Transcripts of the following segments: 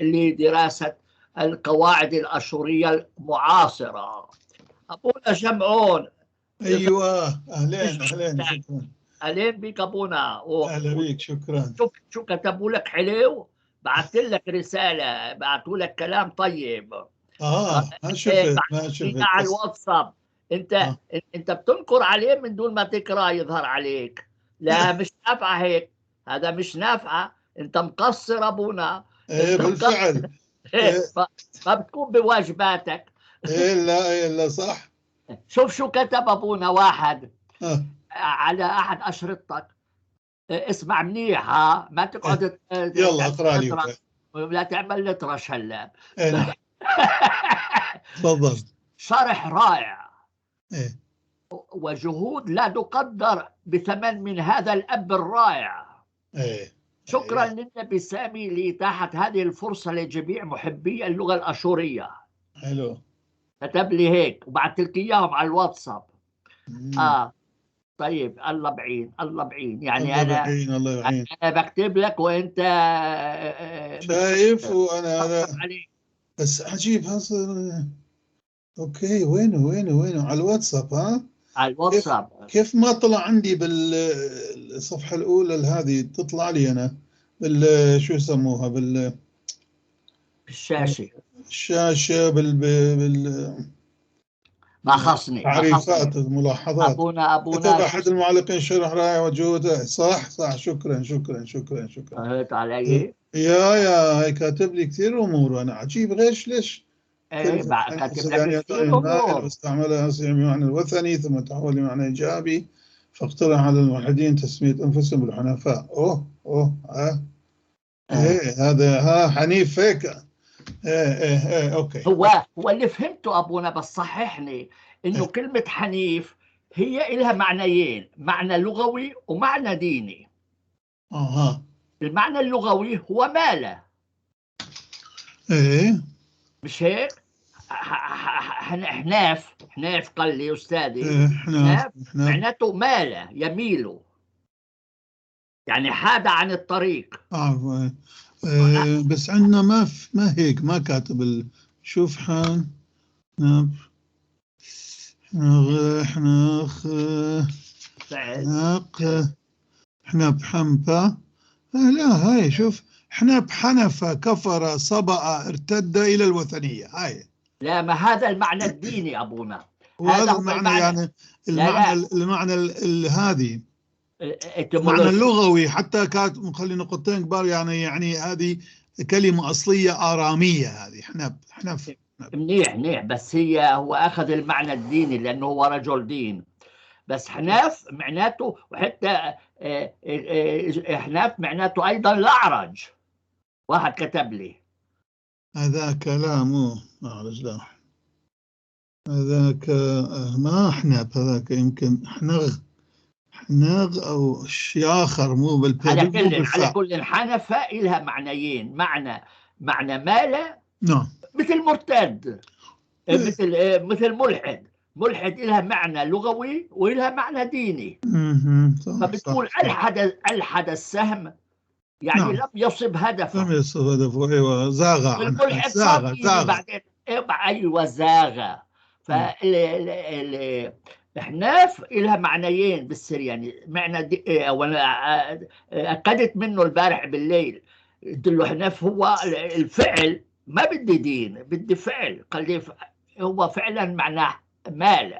لدراسة القواعد الأشورية المعاصرة. أبونا شمعون. ايوه، اهلين اهلين، شكرا. أهلين بك أبونا. اهلا بك، شكرا. شوف شو كتبوا لك حلو، بعثت لك رسالة، بعثوا لك كلام طيب. ما شفت، ما شفت. على الواتساب انت انت بتنكر عليه من دون ما تقرا، يظهر عليك. لا مش نافعة هيك، هذا مش نافعة، انت مقصر ابونا. ايه بالفعل. إيه. ما بتكون بواجباتك. ايه لا، إيه لا، صح. شوف شو كتب ابونا واحد على احد اشرطتك. اسمع منيح، ها، ما تقعد. يلا اقرا لي. لا تعمل لطرش هلا. إيه. تفضل. شرح رائع. إيه؟ وجهود لا تقدر بثمن من هذا الأب الرائع. إيه؟ شكرا. إيه؟ للنبي سامي لإتاحة هذه الفرصة لجميع محبي اللغة الأشورية. حلو. كتب لي هيك وبعثت لك إياهم على الواتساب. طيب، الله بعين، الله بعين. يعني الله أنا بعين، الله بعين. أنا بكتب لك وأنت شايف، وأنا هذا بس عجيب هذا. okay، وينه وينه وينه؟ على الواتساب؟ ها، على الواتساب. كيف ما طلع عندي بالصفحه الاولى؟ هذه تطلع لي انا بال شو يسموها، بال الشاشة. الشاشة بال ما خصني. تعريفات، الملاحظات. ابونا ابونا كتب احد المعلقين شرح رائع وجهود. صح صح، شكرا شكرا شكرا شكرا. فهمت علي؟ يا هي كاتب لي كثير امور، وانا عجيب غيش ليش. ايه كاتب لك كثير امور. استعملها بمعنى الوثني ثم تحول لمعنى ايجابي، فاقترح على الموحدين تسمية انفسهم بالحنفاء. اوه اوه، اه ايه هذا، ها، حنيف هيك. ايه ايه ايه، okay. هو اللي فهمته ابونا، بس صححني، انه كلمة حنيف هي لها معنيين، معنى لغوي ومعنى ديني. المعنى اللغوي هو ماله. ايه، مش هيك؟ حناف، حناف قال لي استاذي. إيه، حناف معناته ماله، يميل، يعني حاد عن الطريق. بس عندنا ما هيك، ما كاتب. شوف، حان ناب حناخ حناق حنب حنبا. لا، هاي شوف، حنب، حنف، كفر، صبأ، ارتد إلى الوثنية، هاي. لا، ما هذا المعنى الديني أبونا. وهذا المعنى يعني المعنى، لا لا. المعنى هذه المعنى اللغوي، حتى كانت مخلي نقطتين كبار، يعني هذه كلمة أصلية آرامية، هذه حنب، حنف. منيح منيح، بس هي هو أخذ المعنى الديني لأنه هو رجل دين، بس حناف معناته، وحتى حناف معناته أيضا الأعرج، واحد كتب لي. هذا كلامه أعرج؟ لا، هذاك ما حناب، هذاك يمكن حنغ، حناغ أو شيء آخر، مو بالبي. على كل حنفة لها معنيين، معنى ماله. مثل مرتد، مثل ملحد. ملحد لها معنى لغوي ولها معنى ديني. فبتقول ألحد السهم، يعني لم يصب هدفه. لم يصب هدفه، ايوه، زاغ. الملحد زاغ زاغ. بعدين ايوه، زاغ. فال حناف لها معنيين بالسرياني، معنى دي، وانا اكدت منه البارح بالليل، قلت له حناف هو الفعل، ما بدي دين، بدي فعل. قال لي هو فعلا معناه مال،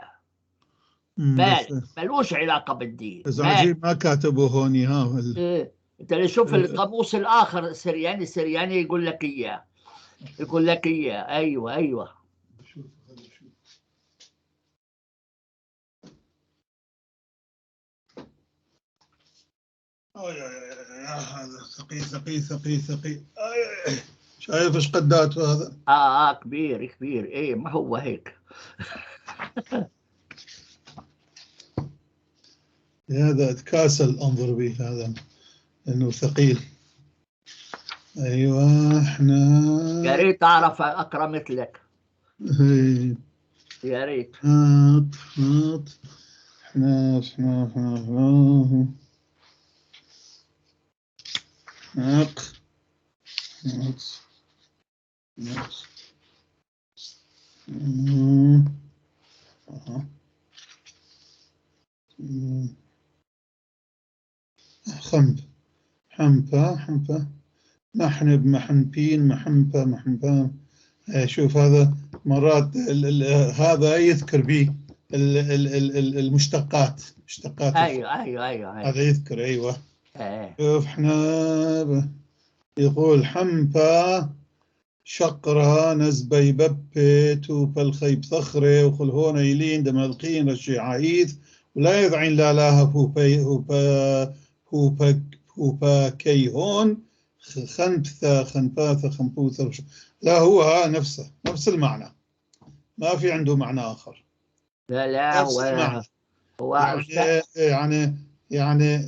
مال، ملوش علاقة بالدين. بس عجيب ما كاتبه هوني ها. إيه. انت شوف القاموس الاخر سرياني، سرياني يقول لك اياه، يقول لك اياه. ايوه. شوف شوف. هذا ثقيل ثقيل ثقيل ثقيل. شايف ايش قداته هذا؟ اه كبير كبير، ايه ما هو هيك. هذا اتكاسل انظر به هذا لانه ثقيل. ايوه، احنا يا ريت اعرف اقرا مثلك. إيه. يا ريت. حاط حاط حناف حناف حناف حناف حناق. خنب، حنبة، حنبة، محنب، محنبين، محنبة، محنبان. شوف هذا مرات هذا يذكر به المشتقات، مشتقات. ايوه ايوه ايوه، أيوة. هذا يذكر، ايوه. ايه. شوف احنا يقول حنبة شقرة نزبي ببي توب الخيب ثخرة وخلهون يلين دملقين رشي عايث ولا يذعين لا لاها هوبا هوبا هوبا هوبا كيهون خنبثة خنباثة خنبوثة. لا، هو نفسه، نفس المعنى، ما في عنده معنى آخر. لا لا، نفس هو المعنى. هو يعني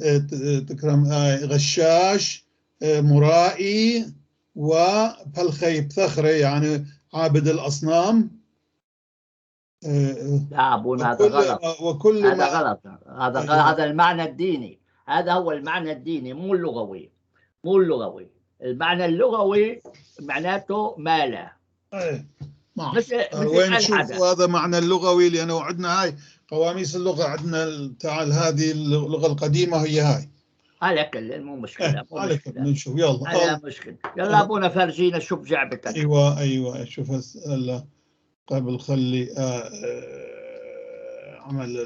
تكرم، غشاش، مرائي، وبالخيب ثخرة يعني عابد الأصنام. لا أبونا، هذا غلط. وكل هذا ما غلط، هذا هذا المعنى الديني، هذا هو المعنى الديني مو اللغوي، مو اللغوي. المعنى اللغوي معناته ما لا. إيه. نعم. مثل وين الحدث. نشوف هذا معنى اللغوي؟ لأنه عندنا هاي قواميس اللغة، عندنا تعال هذه اللغة القديمة هي هاي. على كل مو مشكلة، مو على كل مشكلة. نشوف، يلا. على مشكلة. يلا أبونا فرجينا شو بجعبتك. أيوة أيوة، شوف هلا قبل خلي عمل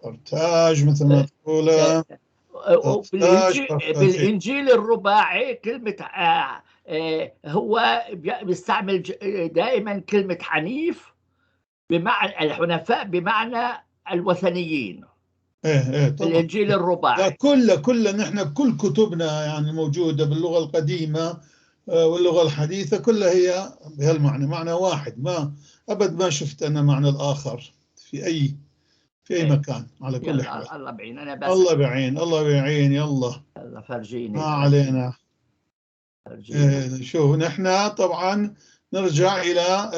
البارتاج مثل ما تقول. بالإنجيل الرباعي كلمة هو بيستعمل دائما كلمة حنيف بمعنى الحنفاء، بمعنى الوثنيين. إيه إيه طبعاً. الإنجيل الرباعي. لا، كل نحن بكل كتبنا يعني موجودة باللغة القديمة واللغة الحديثة كلها هي بهالمعنى، معنى واحد، ما أبد ما شفت أنا معنى الآخر في أي مكان. على كل حال الله بعين، أنا بس الله بعين، الله بعين. يلا يلا فرجيني، ما علينا. فرجيني. شوف نحن طبعا نرجع إلى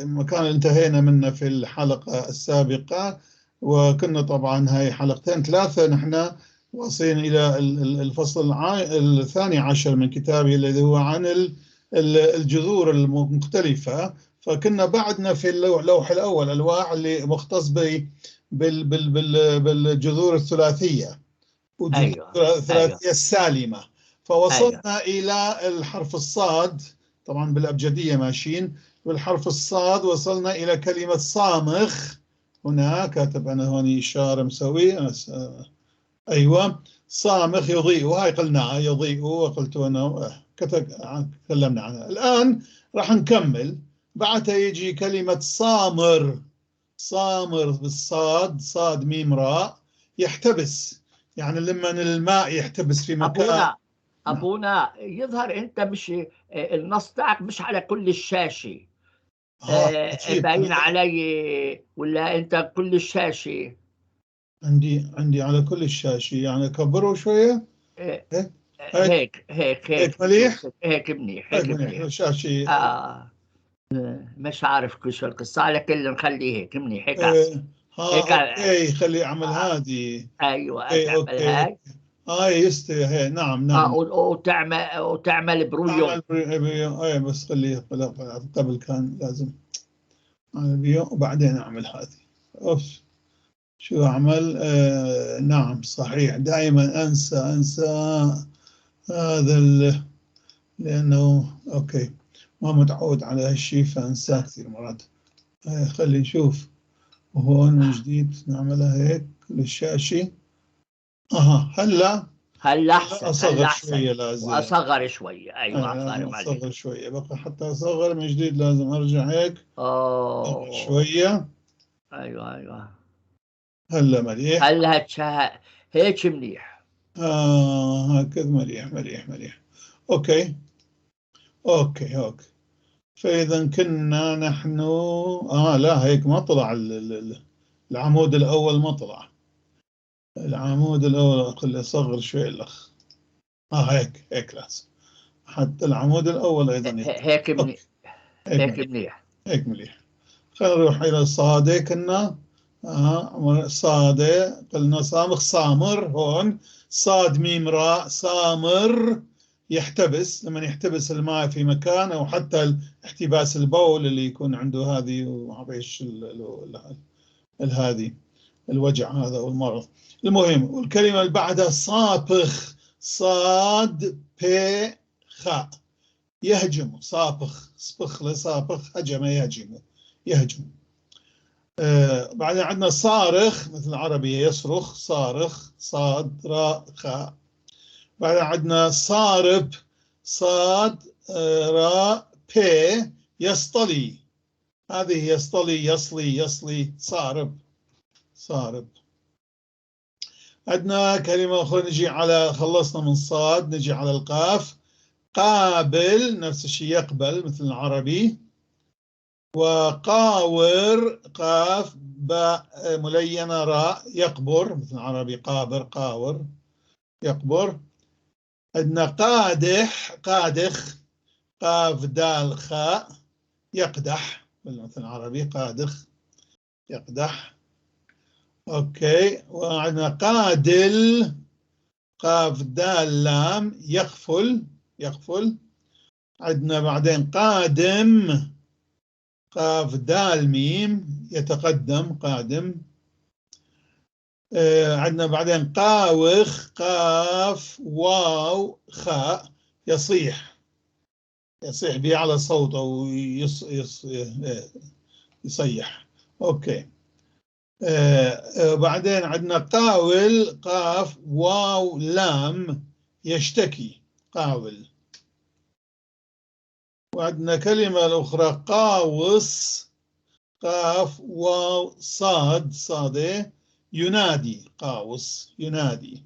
مكان انتهينا منه في الحلقة السابقة، وكنا طبعا هاي حلقتين ثلاثة نحن واصلين إلى الفصل 12 من كتابي الذي هو عن الجذور المختلفة. فكنا بعدنا في اللوح الأول، الألواح اللي مختص بالجذور الثلاثية، الثلاثية السالمة. فوصلنا إلى الحرف الصاد، طبعا بالأبجدية ماشيين بالحرف الصاد، وصلنا إلى كلمة صامخ. هنا كاتب أنا هون إشارة مسوي، أيوة، صامخ يضيء، وهاي قلناها يضيء، وقلت أنا تكلمنا عنها. الآن راح نكمل، بعدها يجي كلمة صامر، صامر بالصاد، صاد ميم راء، يحتبس، يعني لما الماء يحتبس في مكان. أبونا يظهر أنت مش النص تاعك مش على كل الشاشة. باين علي ولا أنت كل الشاشة؟ عندي على كل الشاشة، يعني كبره شوية. هيك هيك هيك هيك مليح؟ هيك منيح، هيك منيح الشاشة. مش عارف شو القصة، على كل نخليه هيك منيح، هيك أحسن. هيك okay، خلي اعمل هذه. ايوه اعمل هاي. يستوي هي، نعم نعم. وتعمل brouillon. اي بس خليه قبل كان لازم اعمل brouillon وبعدين اعمل هذه. اوف شو اعمل؟ نعم صحيح، دائما انسى هذا لانه okay ما متعود على هالشيء فانساه كثير مرات. خلي نشوف، وهون من جديد نعملها هيك للشاشة. هلا احسن، اصغر شوية لازم، واصغر شوية. ايوه اصغر شوية بقى، حتى اصغر من جديد لازم ارجع هيك شوية. ايوه ايوه هلا مليح، هلا هيك منيح. هكذا مليح مليح مليح. okay okay okay. فإذا كنا نحن لا هيك ما طلع العمود الأول، ما طلع العمود الأول، خلي أصغر شوي الأخ. هيك هيك لازم حتى العمود الأول أيضا هيك منيح، هيك منيح، هيك مليح. خلينا نروح إلى الصادة. كنا صادة، قلنا صامخ صامر، هون صاد ميم راء صامر يحتبس، لما يحتبس الماء في مكان، أو حتى احتباس البول اللي يكون عنده هذه وما ايش هذه الوجع هذا والمرض. المهم، والكلمة اللي بعدها صابخ، صاد بي خاء، يهجم، صابخ، صبخ لصابخ، هجم يهجم، يهجم. بعدين عندنا صارخ مثل العربية يصرخ، صارخ، صاد راء خاء. بعدين عندنا صارب، صاد راء بي، يصطلي، هذه يصطلي، يصلي، يصلي، صارب، صارب. عندنا كلمة أخرى، نجي على، خلصنا من صاد، نجي على القاف. قابل نفس الشيء يقبل مثل العربي. وقاور، قاف باء ملينة راء، يقبر مثل العربي، قابر، قاور، يقبر. عندنا قادح، قادخ، قاف دال خاء، يقدح مثل العربي، قادخ، يقدح. okay. وعندنا قادل، قاف دال لام، يقفل، يقفل. عندنا بعدين قادم، قاف دال ميم، يتقدم، قادم. عندنا بعدين قاوخ، قاف واو خاء، يصيح، يصيح بأعلى صوت أو يص يص يصيح. okay. بعدين عندنا قاول، قاف واو لام، يشتكي، قاول. وعندنا كلمة الأخرى قاوص، قاف واو صاد، صاد، ينادي، قاوص ينادي.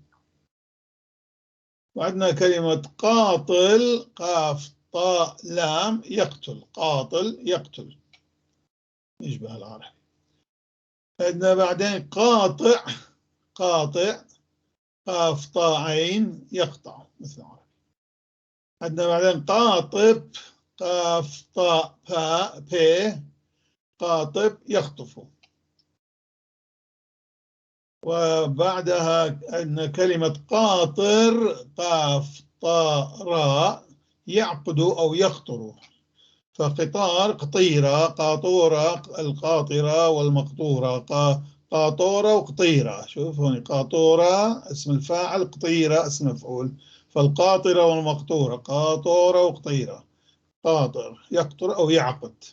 وعندنا كلمة قاطل، قاف طاء لام، يقتل، قاطل يقتل، يشبه العربي. عندنا بعدين قاطع، قاطع، قاف طاء عين، يقطع مثل العربي. عندنا بعدين قاطب، قاف طاء باء بي، قاطب يخطف. وبعدها عندنا كلمة قاطر، قاف طاء راء، يعقد أو يقطر. فقطار، قطيرة، قاطورة، القاطرة والمقطورة، قاطورة وقطيرة. شوف هون قاطورة اسم الفاعل، قطيرة اسم مفعول، فالقاطرة والمقطورة، قاطورة وقطيرة، قاطر يقطر أو يعقد.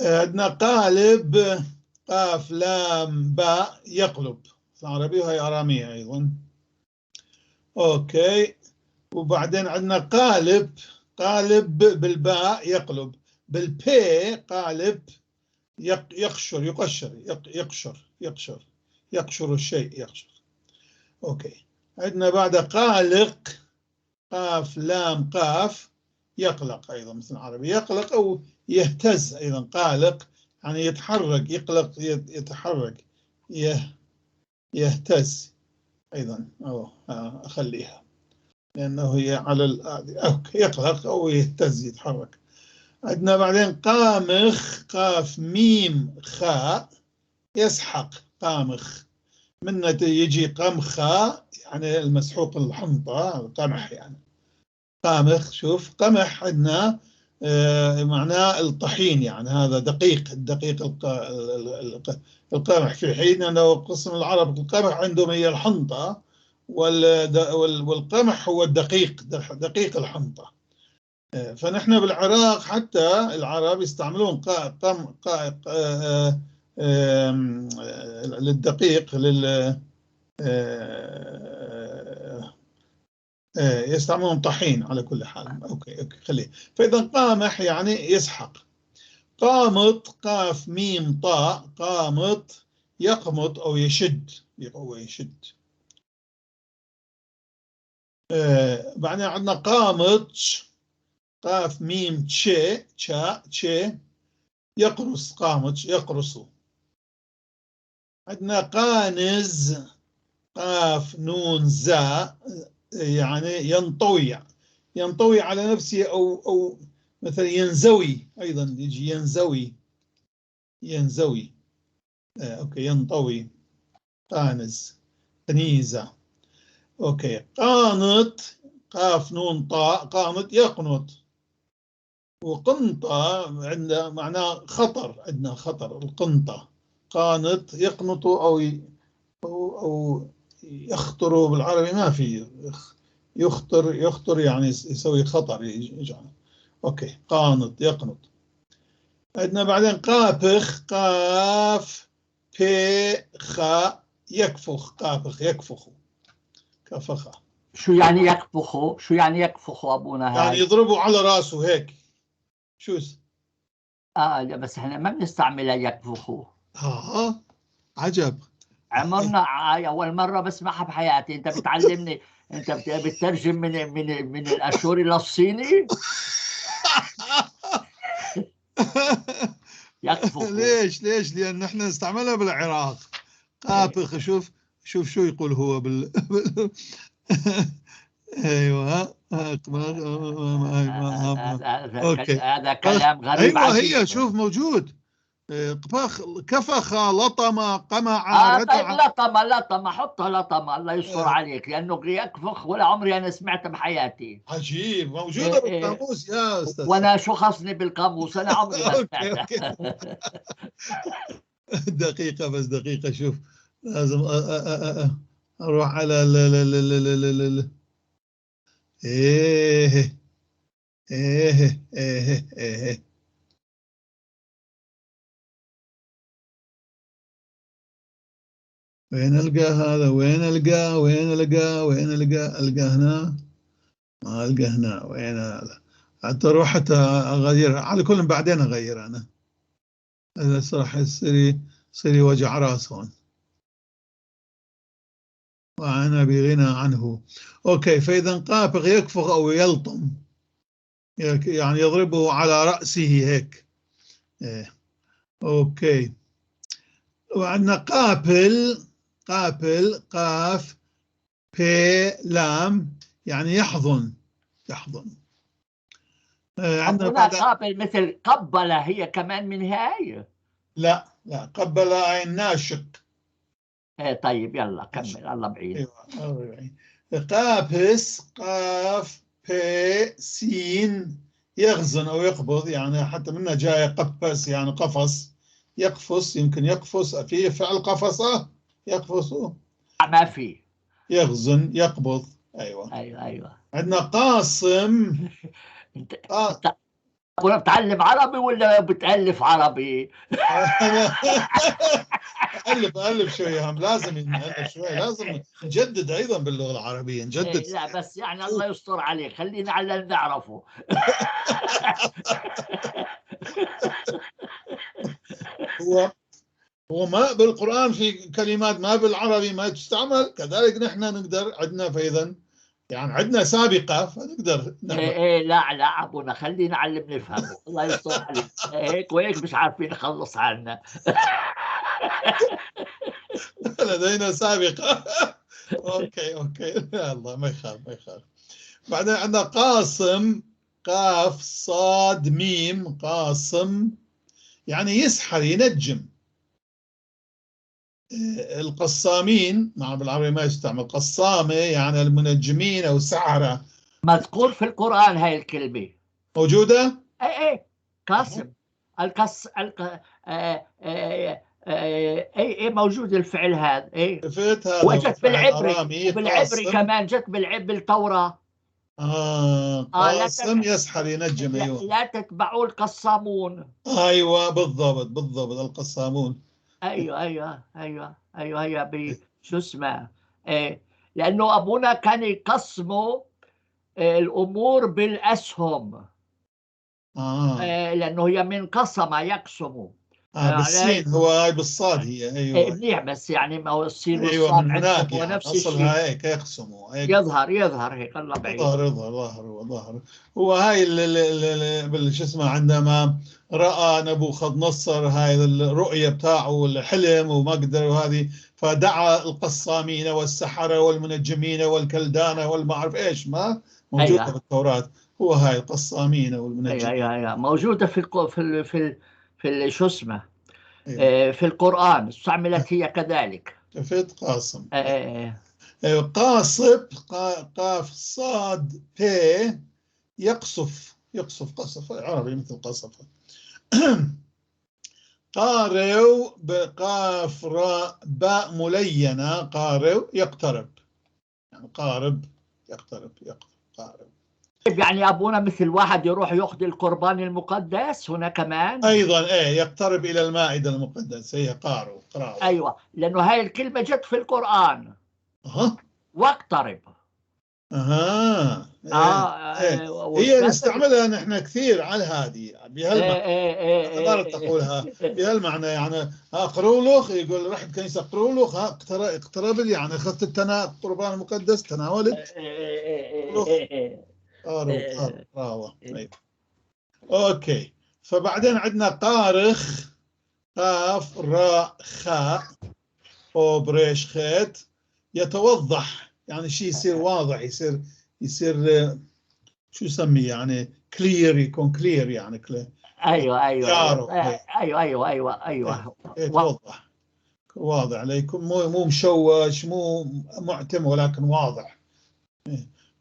عندنا قالب، قاف لام باء، يقلب، عربي وهي أرامية أيضا. okay. وبعدين عندنا قالب، قالب بالباء يقلب، بالبي قالب يقشر، يقشر، يقشر، يقشر، يقشر الشيء، يقشر. okay. عندنا بعد قالق، قاف لام قاف، يقلق أيضا مثل العربي، يقلق أو يهتز أيضا. قالق يعني يتحرك، يقلق، يتحرك، يهتز أيضا. أو أخليها لأنه هي على okay، يقلق أو يهتز، يتحرك. عندنا بعدين قامخ، قاف ميم خاء، يسحق، قامخ، منه يجي قمخة يعني المسحوق الحنطة، القمح يعني، قامخ. شوف قمح عندنا معناه الطحين، يعني هذا دقيق، الدقيق القمح، في حين أنه قسم العرب القمح عندهم هي الحنطة، والقمح هو الدقيق، دقيق الحنطة. فنحن بالعراق حتى العرب يستعملون قم للدقيق، لل يستعملون طحين على كل حال. okay okay خليه. فإذا قامح يعني يسحق. قامط، قاف ميم طاء، قامط يقمط أو يشد، أو يشد. بعدين عندنا قامط، قاف ميم تشي، تشا تشي، يقرص، قامط يقرص. عندنا قانز، قاف نون زاء، يعني ينطوي، ينطوي على نفسه، أو مثلا ينزوي أيضا، يجي ينزوي، ينزوي. okay ينطوي، قانز، قنيزة. okay. قانط، قاف نون طاء، قانط يقنط. وقنطة عندنا معناه خطر، عندنا خطر القنطة. قانط يقنط أو يخطر بالعربي ما في يخطر، يخطر يعني يسوي خطر يجعل. okay، قانط يقنط. عندنا بعدين قابخ، قاف بي خاء، يكفخ، قابخ يكفخ، كفخ. شو يعني يكفخه؟ شو يعني يكفخه أبونا هاي؟ يعني يضربه على راسه هيك. شو لا بس احنا ما بنستعملها يكفخه. عجب. عمرنا أول مرة بسمعها بحياتي. أنت بتعلمني، أنت بتترجم من من من الأشوري للصيني؟ يكفخه. ليش؟ ليش؟ لأن نحن نستعملها بالعراق. قابخ، شوف شوف شو يقول هو بال ايوه. okay، هذا كلام غريب. ايوه هي شوف موجود. كفخ، لطم، قمع، رتع. طيب لطم، لطم، حطها لطم، الله يستر عليك، لانه يكفخ ولا عمري انا سمعتها بحياتي. عجيب، موجوده بالقاموس يا استاذ. وانا شو خصني بالقاموس، انا عمري ما سمعتها. دقيقه بس، دقيقه، شوف لازم اروح على ال ايه ايه ايه ايه. وين القى هذا؟ وين القى؟ وين القى؟ وين القى؟ القى هنا، ما القى هنا. وين هذا؟ حتى اروح حتى اغير، على كل بعدين اغير انا. هذا راح يصير وجع راس هون، وأنا بغنى عنه. okay، فإذا قابغ يكفخ أو يلطم، يعني يضربه على رأسه هيك. إيه. okay، وعندنا قابل، قابل، قاف بي لام، يعني يحضن، يحضن. عندنا قابل مثل قبل، هي كمان من هاي؟ لا لا، قبل أي ناشق. ايه طيب يلا كمل، الله بعيد. ايوه الله بعيد. قابس، قاف بي سين، يغزن او يقبض، يعني حتى منها جاي قفص، يعني قفص، يقفص، يمكن يقفص، في فعل قفصه، يقفص ما في، يغزن يقبض. ايوه ايوه ايوه. عندنا قاصم. انت ولا بتعلم عربي ولا بتألف عربي؟ ألف ألف شوي، هم لازم نألف شوي، لازم نجدد أيضا باللغة العربية، نجدد. لا بس يعني الله يستر عليك، خلينا على اللي نعرفه. هو ما بالقرآن في كلمات ما بالعربي ما تستعمل، كذلك نحن نقدر عندنا، فإذا يعني عندنا سابقة فنقدر نعمل. ايه لا لا أبونا خلينا نعلم نفهمه، الله يستر عليك، هيك وهيك مش عارفين نخلص عنا. لدينا سابقة. okay okay، يا الله ما يخاف ما يخاف. بعدين عندنا قاصم، قاف صاد ميم، قاصم يعني يسحر ينجم. القصامين، نعم بالعربي ما يستعمل قصامة، يعني المنجمين أو السحرة. مذكور في القرآن هاي الكلمة موجودة؟ اي اي، قاسم، القص الق اي اي موجود الفعل هذا. اي شفت هذا، وجت بالعبري، بالعبري كمان جت بالتوراة. قاسم يسحر ينجم. ايوه، لا تتبعوا القصامون. ايوه بالضبط بالضبط، القصامون. ايوه ايوه ايوه ايوه، هي شو اسمه إيه، لانه ابونا كان يقسموا الامور بالاسهم. لانه هي من قسم يقسم. بالسين، هو هاي بالصاد هي. ايوه منيح، بس يعني ما هو السين والصاد. ايوه من هناك يعني نفس الشيء، هيك يقسموا هيك، يظهر يظهر هيك، الله بعيد. ظهر ظهر ظهر. هو هاي اللي شو اسمه، عندما راى نبوخذ نصر هاي الرؤيه بتاعه والحلم وما قدر وهذه، فدعا القصامين والسحره والمنجمين والكلدان والما اعرف ايش، ما موجوده. أيوة. بالتوراه هو هاي القصامين والمنجمين. ايوه ايوه موجوده في في في في شو اسمه. أيوة. في القرآن استعملت هي كذلك. شفت قاسم. قاصب، قاف صاد بي، يقصف، يقصف، قصف عربي مثل قصف. قارو بقاف راء باء ملينة، قارو يقترب، يعني قارب يقترب، يقترب، قارب. يعني أبونا مثل واحد يروح يأخذ القربان المقدس هنا كمان. أيضا إيه، يقترب إلى المائدة المقدسة، هي قارو، قراو. أيوة، لأنه هاي الكلمة جت في القرآن. واقترب. إيه. إيه. هي نستعملها نحن كثير على هذه بهالمعنى. إيه. تقولها بهالمعنى، يعني قرولوخ، يقول رحت كنيسة قرولوخ، اقتربت، يعني أخذت القربان المقدس، تناولت. قارو، قارو، قراوة. أيوة. okay. فبعدين عندنا قارخ، قاف راء خاء أو بريش خيط، يتوضح، يعني شيء يصير واضح، يصير شو يسميه، يعني clear، يكون clear، يعني clear. ايوه. ايوه. يتوضح، واضح، لا يكون مو مشوش، مو معتم، ولكن واضح.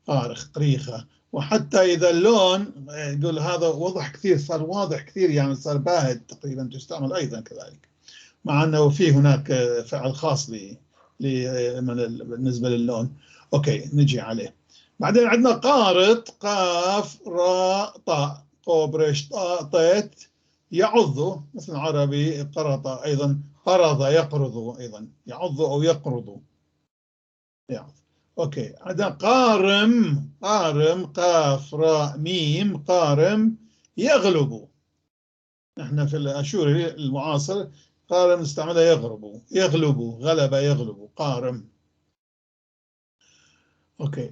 قارخ، قريخة. وحتى إذا اللون يقول هذا وضح كثير، صار واضح كثير، يعني صار باهت تقريبا، تستعمل أيضا كذلك، مع أنه في هناك فعل خاص لي بالنسبة للون. okay، نجي عليه. بعدين عندنا قارط، قاف راء طاء قوبريش طاء طيت، يعض، مثل العربي قرط، أيضا قرض يقرض، أيضا يعض أو يقرض، يعض. okay، عندنا قارم، قارم، قاف راء ميم، قارم يغلب. نحن في الأشوري المعاصر قارم نستعملها يغرب، يغلب، غلب يغلب، قارم. okay.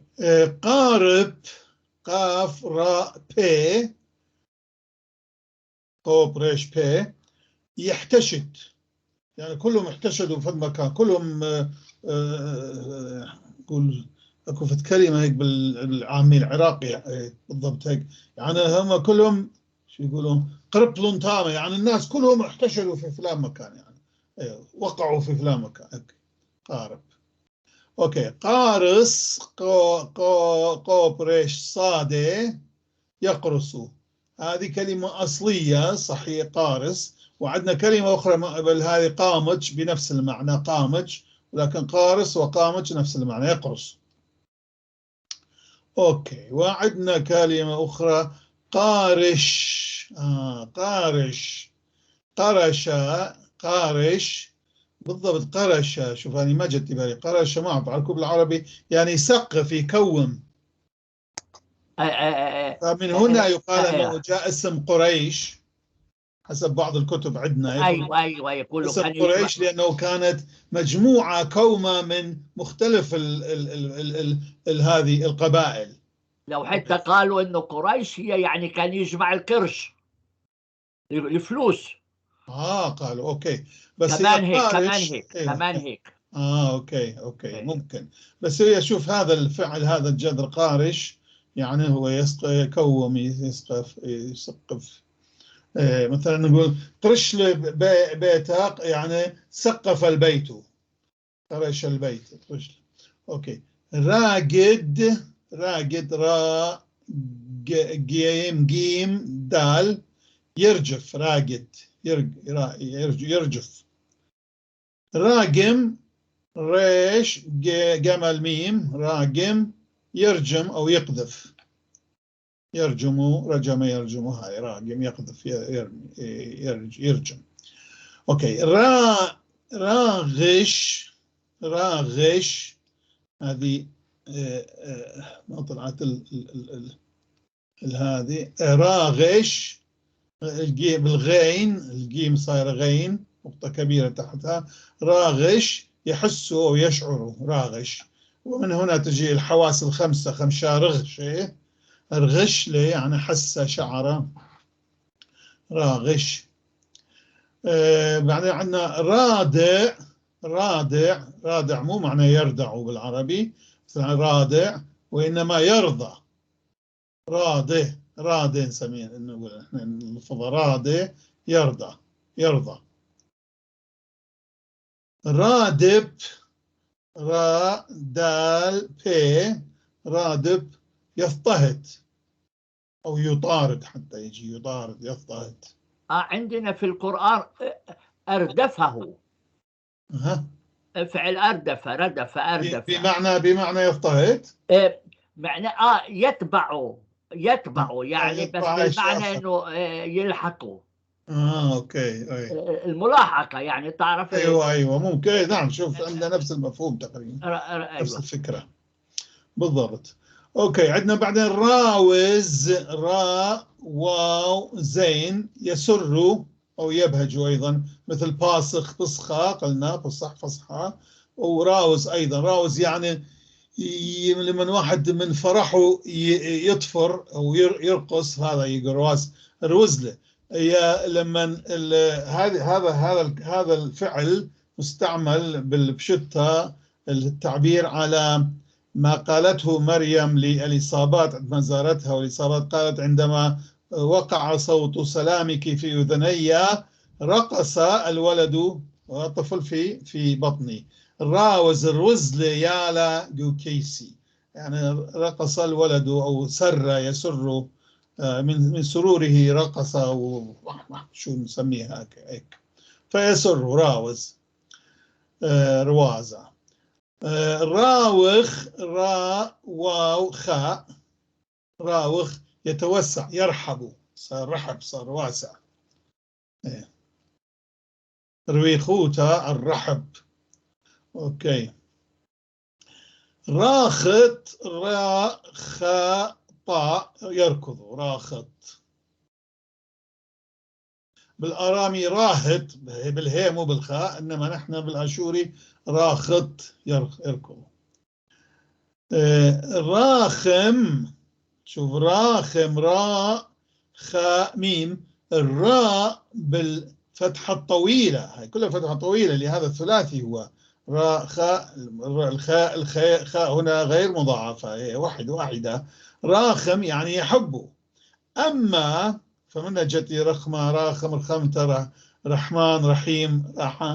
قارب، قاف راء بي قوب ريش بي، يحتشد، يعني كلهم احتشدوا في مكان، كلهم قول اكو فت كلمة هيك بالعامي العراقي بالضبط هيك، يعني هم كلهم شو يقولون قربلون تامة، يعني الناس كلهم احتشدوا في فلان مكان، يعني أيوه وقعوا في فلان مكان. okay. قارب. okay. قارص، قو قو قوبريش صادة، يقرص، هذه كلمة أصلية صحيح، قارص. وعندنا كلمة أخرى بل هذه قامج بنفس المعنى، قامج، ولكن قارص وقامج نفس المعنى، يقرص. okay. وعندنا كلمة أخرى قارش، قارش، قرش، قارش بالضبط، قرش. شوف أنا ما جت بالي قرش، ما أعرف على بالعربي، يعني يسقف، يكوم. فمن هنا يقال أنه جاء اسم قريش حسب بعض الكتب عندنا. ايوه يقولوا اسم قريش لأنه كانت مجموعة كومة من مختلف ال ال ال ال ال ال هذه القبائل. لو حتى قالوا انه قريش هي يعني كان يجمع القرش، الفلوس. قالوا okay، بس كمان هيك، كمان هيك، كمان هيك. okay أيوة. ممكن، بس هي شوف هذا الفعل، هذا الجذر قارش، يعني هو يكوم، يسقف، يسقف. مثلا نقول قرش بيتك، يعني سقف البيت، قرش البيت، قرش. okay. راقد، راقد، را جيم جيم دال، يرجف، راقد، يرجف. راقم، ريش جمل ميم، راقم، يرجم أو يقذف، يرجم، رجم يرجم، هاي راقم يقذف، يرجم. okay. راغش، راغش، هذه ما طلعت هذه راغش، الجيم بالغين، الجيم صايرة غين، نقطة كبيرة تحتها. راغش يحس أو يشعر، راغش. ومن هنا تجي الحواس الخمسة، خمشة رغش، رغش لي يعني حس، شعر، راغش. بعدين عندنا رادع، رادع، رادع مو معنى يردع بالعربي، مثلا رادع، وإنما يرضى، رادع، رادع نسميه، نقول احنا نلفظ رادع، يرضى، يرضى. رادب، را دال بي، رادب يضطهد أو يطارد، حتى يجي يطارد يضطهد. عندنا في القرآن أردفه. فعل أردف، ردف، أردف. بمعنى يضطهد؟ معنى يتبعه، يتبعه يعني، بس بالمعنى إنه يلحقه. okay. أي. الملاحقة يعني، تعرف. أيوة ممكن، نعم. شوف عندنا نفس المفهوم تقريبا. أيوة. نفس الفكرة بالضبط. okay، عندنا بعدين راوز، را واو زين، يسر أو يبهج أيضا، مثل باسخ بصخة، قلنا بصح فصحى. وراوز أيضا، راوز يعني لمن واحد من فرحه يطفر أو يرقص، هذا يقول روزله. هي لما هذا الفعل مستعمل بالبشتة التعبير على ما قالته مريم لإليصابات عندما زارتها، والإصابات قالت عندما وقع صوت سلامك في أذني رقص الولد والطفل في بطني. راوز الرزل يالا جوكيسي، يعني رقص الولد أو سر يسر من سروره رقص، أو شو نسميها هيك، فيسر راوز روازة. راوخ، را واو خاء، راوخ يتوسع يرحب، صار رحب صار واسع. رويخوتا الرحب. okay. راخت، را خاء طاء، يركض راخت. بالأرامي راهت بالهي مو بالخاء، إنما نحن بالأشوري راخت يركض. راخم، شوف راخم، راء خاء ميم، الراء بالفتحة الطويلة، هاي كلها فتحة طويلة لهذا الثلاثي هو راء خاء، الخاء الخاء خاء هنا غير مضاعفة، هي واحدة. راخم يعني يحبه. أما فمن جت رخمة، راخم، رخمت، رحمن، رحيم،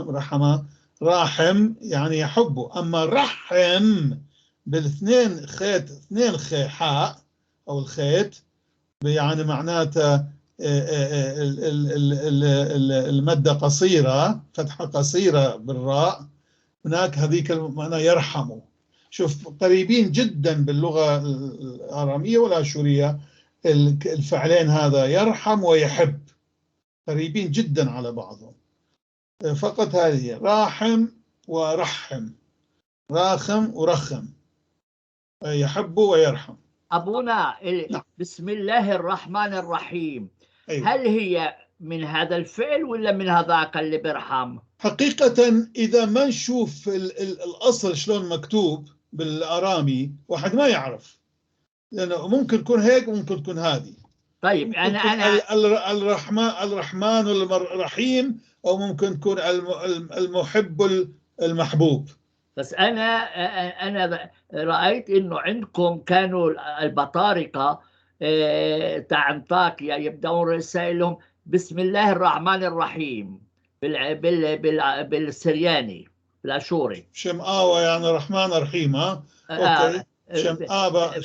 رحمة، راحم يعني يحبه. أما رحم بالاثنين خيط، اثنين خي حاء أو الخيط، يعني معناته المادة قصيرة، فتحة قصيرة بالراء، هناك هذيك معناه يرحمه. شوف قريبين جدا باللغة الآرامية والآشورية الفعلين هذا يرحم ويحب، قريبين جدا على بعضهم. فقط هذه راحم ورحم، راخم ورخم، يحب ويرحم. أبونا نعم. بسم الله الرحمن الرحيم. أيوة. هل هي من هذا الفعل ولا من هذاك اللي بيرحم؟ حقيقة إذا ما نشوف الأصل شلون مكتوب بالأرامي واحد ما يعرف، لأنه ممكن تكون هيك وممكن تكون هذه. طيب أنا الرحمن الرحيم، أو ممكن تكون المحب المحبوب. بس أنا رأيت إنه عندكم كانوا البطارقة تاع أنطاكيا يبدأون رسائلهم بسم الله الرحمن الرحيم بالسرياني بالأشوري. شمآوة يعني رحمن رحيم. ها okay. شمآبة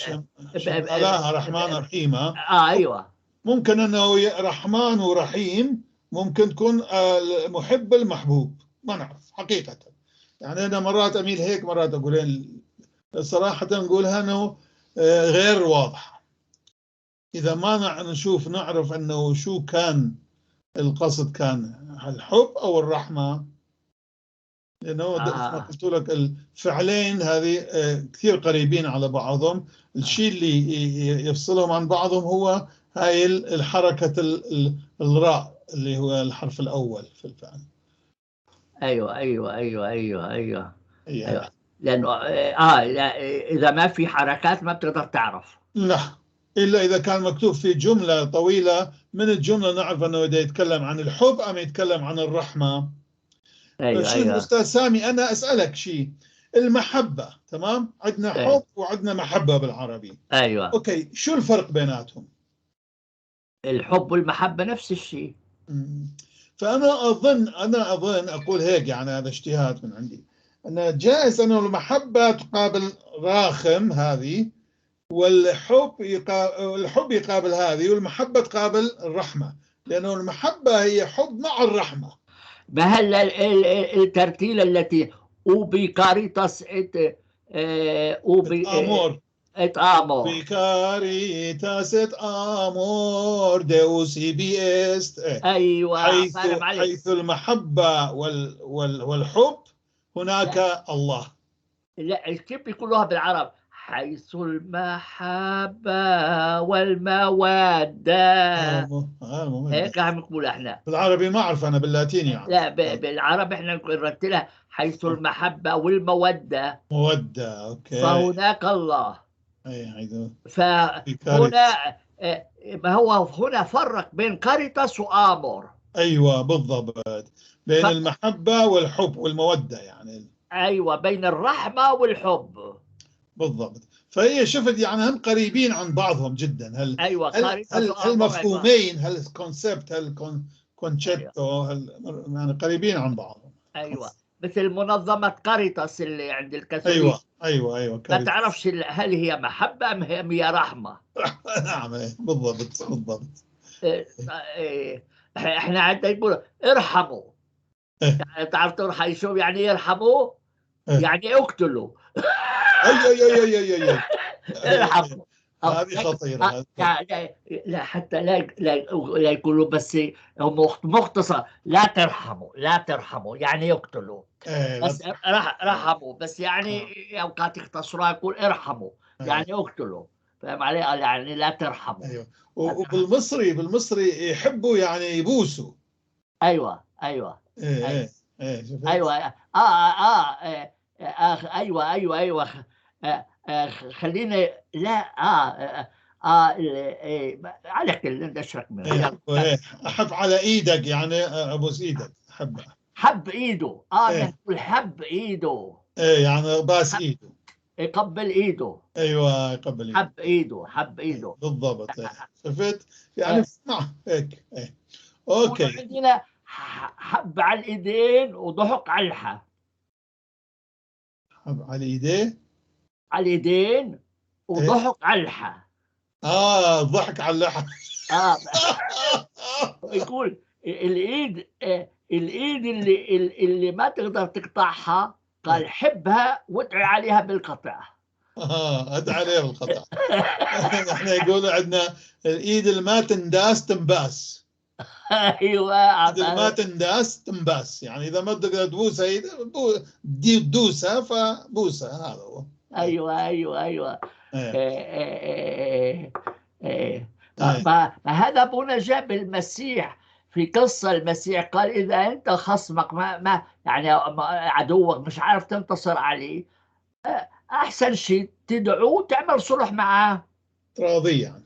شمآلاها رحمن رحيم. أيوة. ممكن أنه رحمن ورحيم، ممكن تكون المحب المحبوب، ما نعرف حقيقة. يعني أنا مرات أميل هيك، مرات أقول صراحة نقولها أنه غير واضحة. إذا ما نشوف نعرف أنه شو كان القصد، كان الحب أو الرحمة، لأنه ما قلت لك الفعلين هذه كثير قريبين على بعضهم. الشيء اللي يفصلهم عن بعضهم هو هاي الحركة الراء اللي هو الحرف الأول في الفعل. أيوة أيوة أيوة أيوة أيوة, أيوة. لأنه إذا ما في حركات ما بتقدر تعرف. لا، إلا إذا كان مكتوب في جملة طويلة، من الجملة نعرف أنه إذا يتكلم عن الحب أم يتكلم عن الرحمة. أيوة أيوة. أستاذ سامي أنا أسألك شيء، المحبة، تمام؟ عندنا حب أيوة. وعندنا محبة بالعربي. أيوة. okay، شو الفرق بيناتهم؟ الحب والمحبة نفس الشيء. فأنا أظن أقول هيك، يعني هذا اجتهاد من عندي، أن جائز أنه المحبة تقابل راخم هذه، والحب الحب يقابل هذه، والمحبة تقابل الرحمة، لأنه المحبة هي حب مع الرحمة. ما هلا الترتيلة التي ubi caritas et ubi amor et amor ubi caritas et amor Deus ibi est. إيه. ايوه حيث فاهم عليك. حيث المحبة والحب هناك الله. لا، كيف بيقولوها بالعرب؟ حيث المحبة والمودة. المهم. هيك عم نقول احنا. بالعربي ما اعرف، انا باللاتيني يعني. لا، بالعرب احنا نرتلها حيث المحبة والمودة مودة، okay. فهناك الله. اي حيث فهنا ما هو هنا فرق بين caritas و amor. ايوه بالضبط، بين المحبة والحب والمودة يعني. ايوه، بين الرحمة والحب. بالضبط. فهي شفت يعني هم قريبين عن بعضهم جدا. هل ايوه هل caritas هل و amor. هالمفهومين، هال concept، هال concetto، يعني قريبين عن بعضهم. ايوه، مثل منظمة كاريتاس اللي عند الكاثوليك. ايوه. ما كاريتاس. تعرفش هل هي محبة أم هي رحمة. نعم، إيه، بالضبط. إيه، إيه، احنا عندنا يقول ارحموا. يعني تعرف ترحم شو يعني يرحموا؟ يعني اقتلوا. اي اي اي اي اي اي. ارحموا. هذه خطيرة. هذه. لا لا لا، حتى لا لا لا يقولوا، بس هم مختصر، لا ترحموا، لا ترحموا يعني يقتلوا. إيه، لا. بس رحموا بس يعني اوقات يختصروها، يقول ارحموا يعني اقتلوا، فاهم علي؟ يعني لا ترحموا. ايوه، وبالمصري يحبوا يعني يبوسوا. ايوه. ايه. أيوة. ايه، شفت؟ ايوه، ايوه، خلينا لا إيه، على كل نشرك منه. إيه. يلا. إيه، احب على ايدك، يعني ابوس ايدك، احب. حب ايده. نقول حب ايده. ايه، يعني باس ايده. يقبل ايده. ايوه، يقبل ايده. حب ايده، حب ايده. بالضبط، إيه. شفت يعني نعم، هيك، ايه، okay. عندنا حب على الايدين وضحك على الحا. حب على ايديه. على الايدين وضحك على الحا. الضحك على اللحى. يقول الايد الايد اللي ما تقدر تقطعها، قال حبها وادعي عليها بالقطع. ادعى عليه بالقطع. احنا يقولوا عندنا الايد اللي ما تنداس تنباس. الايد اللي ما تنداس تنباس، يعني اذا ما تقدر تبوسها تدوسها فبوسها، هذا هو. ايوه. إيه. إيه إيه. إيه. فهذا ابونا جاب المسيح في قصة المسيح، قال إذا أنت خصمك ما يعني عدوك مش عارف تنتصر عليه، أحسن شيء تدعوه تعمل صلح معاه. تراضيه يعني.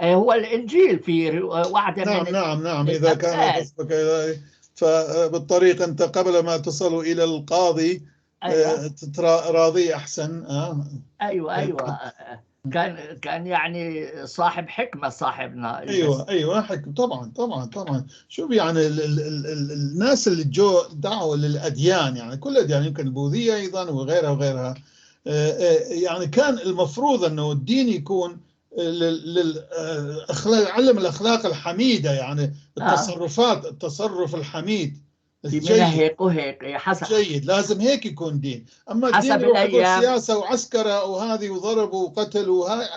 هو الإنجيل في واحدة نعم من نعم، إذا كان الأمثال. خصمك فبالطريق أنت قبل ما تصل إلى القاضي راضي أحسن. ايوه، كان يعني صاحب حكمه صاحبنا. ايوه، حكم، طبعا. شوف يعني ال ال ال ال الناس اللي جو دعوا للاديان، يعني كل الاديان، يمكن البوذية ايضا وغيرها وغيرها، يعني كان المفروض انه الدين يكون للاخلاق، يعلم الاخلاق الحميدة، يعني التصرفات، التصرف الحميد في الجيد. منها هيك وهيك، حسب. جيد، لازم هيك يكون دين. اما الدين حسب يروح يقول الأيام. سياسة وعسكره وهذه وضرب وقتل وهذا،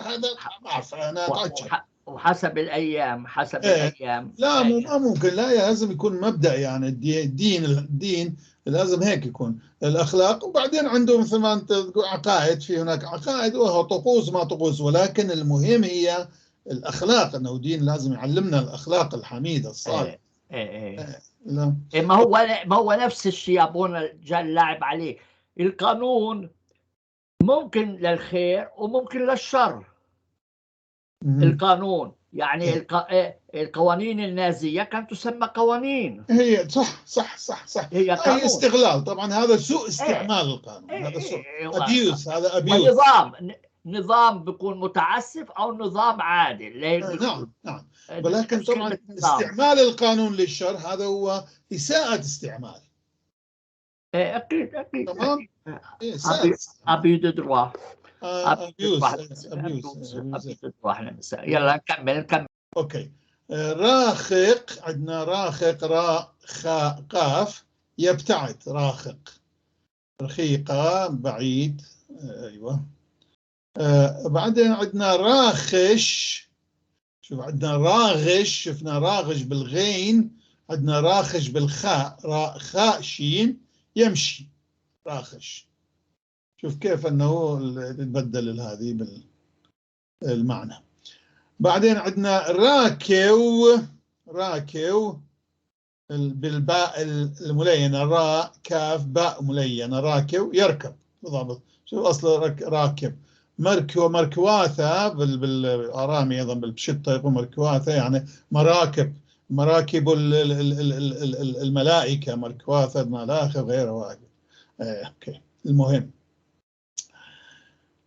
ما اعرف انا اتعجب. وحسب الايام، حسب إيه. الايام. لا، مو ما ممكن، لا، لازم يكون مبدأ، يعني الدين لازم هيك يكون الأخلاق. وبعدين عنده مثل ما أنت تقول عقائد، في هناك عقائد وهو طقوس ما طقوس، ولكن المهم هي الأخلاق، أنه الدين لازم يعلمنا الأخلاق الحميدة الصالحة. إيه. لا. إيه، ما هو نفس الشيء يا ابونا، جاء اللاعب عليه القانون، ممكن للخير وممكن للشر. القانون يعني القوانين النازية كانت تسمى قوانين. هي صح. هي هي قانون. استغلال طبعا، هذا سوء استعمال القانون. هذا سوء abuse، هذا abuse. ونظام نظام بيكون متعسف او نظام عادل. نعم، ولكن نفس طبعا كلمة نظام. استعمال القانون للشر هذا هو إساءة استعمال. إيه اكيد اكيد. تمام. إيه sens. abus de droit. abuse، abuse. abus de droit. يلا نكمل نكمل. okay. راخق، عندنا راخق، راء خاء قاف، يبتعد. راخق، رخيقة، بعيد. ايوه. بعدين عندنا راخش. شوف، عندنا راغش، شفنا راغش بالغين، عندنا راخش بالخاء، راء خاء شين، يمشي. راخش. شوف كيف انه تتبدل هذه بالمعنى. بعدين عندنا راكو، راكو بالباء الملينة، راء كاف باء ملينة، راكو يركب بالضبط. شوف أصل راكب. مركو، مركواثة بالآرامي أيضا، بالبشتة يقول مركواثة، يعني مراكب، مراكب الملائكة، مركواثة، ملاخ، غيره. okay. المهم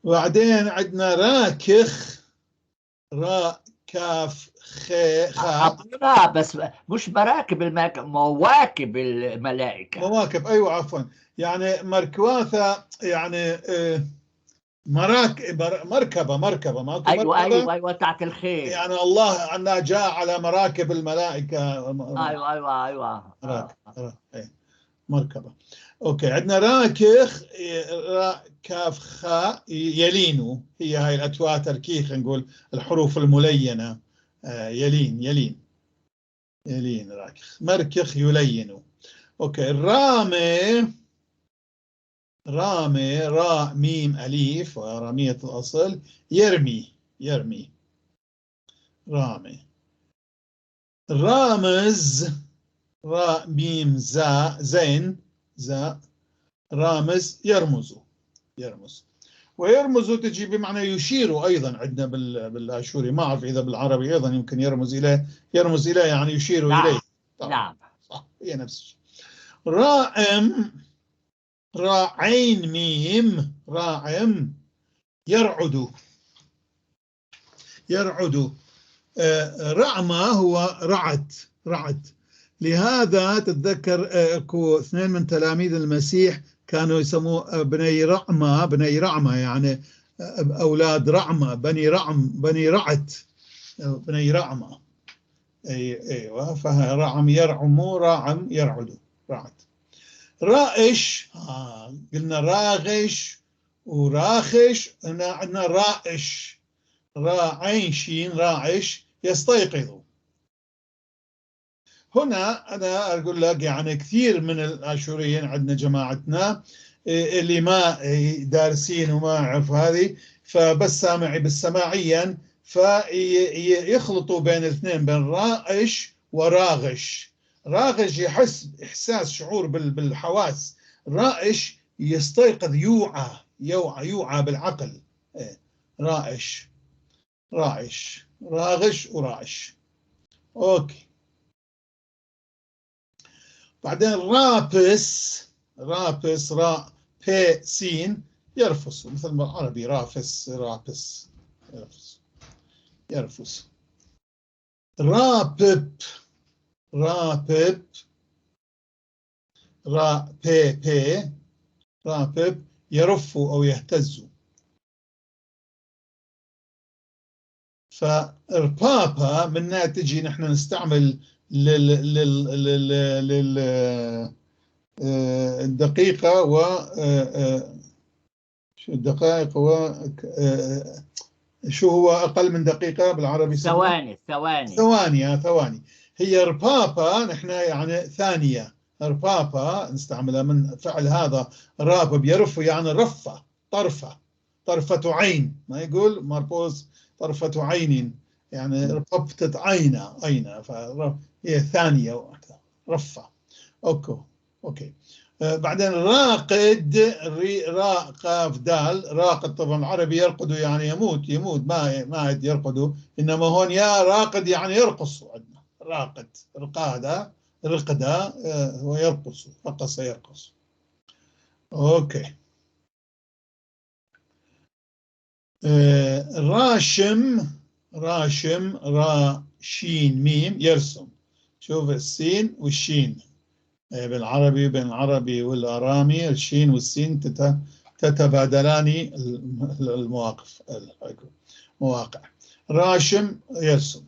بعدين عندنا راكخ، راء كاف خاء خاء. لا بس مش مراكب الملائكة، مواكب الملائكة. مواكب، أيوة عفوا. يعني مركواثة يعني مراكب، مركبة، مركبة، ماكو. أيوة. مركبة. أيوة، تحت الخيل. يعني الله عنا جاء على مراكب الملائكة. أيوة. مراكب، إيه. مركبة. okay. عندنا راكخ، راء كاف خاء، يلين. هي هاي الأتواء تركيخ، نقول الحروف الملينة. يلين، يلين، يلين، راكخ، مركخ، يلين. okay. الرامي، رامي، راء ميم أليف، رامية الأصل، يرمي، يرمي، رامي. رامز، راء ميم زاء زين زاء، رامز يرمز، يرمز. ويرمز تجي بمعنى يشير أيضا عندنا بالآشوري، ما أعرف إذا بالعربي أيضا يمكن يرمز إليه، يرمز إليه يعني يشير إليه. طبعا. نعم. صح، هي نفس الشيء. رائم، راء عين ميم، راعم يرعد، يرعد. رعمة هو رعد، رعد. لهذا تتذكر اكو اثنين من تلاميذ المسيح كانوا يسموه بني رعمة، بني رعمة يعني أولاد رعمة، بني رعم، بني رعد، بني رعمة. أيوة. فرعم يرعم، راعم يرعد، رعد. رائش، قلنا راغش وراخش، هنا عندنا رائش، راء عين شين، راعش يستيقظ. هنا أنا أقول لك يعني كثير من الآشوريين عندنا جماعتنا اللي ما دارسين وما يعرف هذه، فبس سامعي بالسماعيا، فيخلطوا بين الاثنين، بين رائش وراغش. راغش يحس إحساس، شعور بالحواس. رائش يستيقظ، يوعى، يوعى، يوعى بالعقل. رائش، رائش، راغش وراعش. okay. بعدين رابس، رابس، راء بي سين، يرفس، مثل ما العربي رافس، رابس، يرفس، يرفس. رابب، رابب، راء بي بي، رابب يرف أو يهتز. فالبابا منها تجي نحن نستعمل لل لل لل لل الدقيقة و شو الدقائق و شو هو أقل من دقيقة بالعربي؟ ثواني، ثواني. ثواني، ثواني. هي ربابا نحن يعني ثانية. ربابا نستعملها من فعل هذا راب بيرف، يعني رفة، طرفة، طرفة عين، ما يقول مربوز طرفة عين، يعني ربطت عينة، عينة، فهي ثانية، رفة. okay، okay. بعدين راقد، راء قاف دال، راقد. طبعا العربي يرقد يعني يموت، يموت، ما يرقد، انما هون يا راقد يعني يرقص. عندنا راقد، رقادة، رقدة، هو يرقص، رقص يرقص. okay. راشم، راشم، را شين ميم، يرسم. شوف السين والشين، بالعربي، بين العربي والآرامي الشين والسين تتبادلان المواقف، المواقع. راشم يرسم.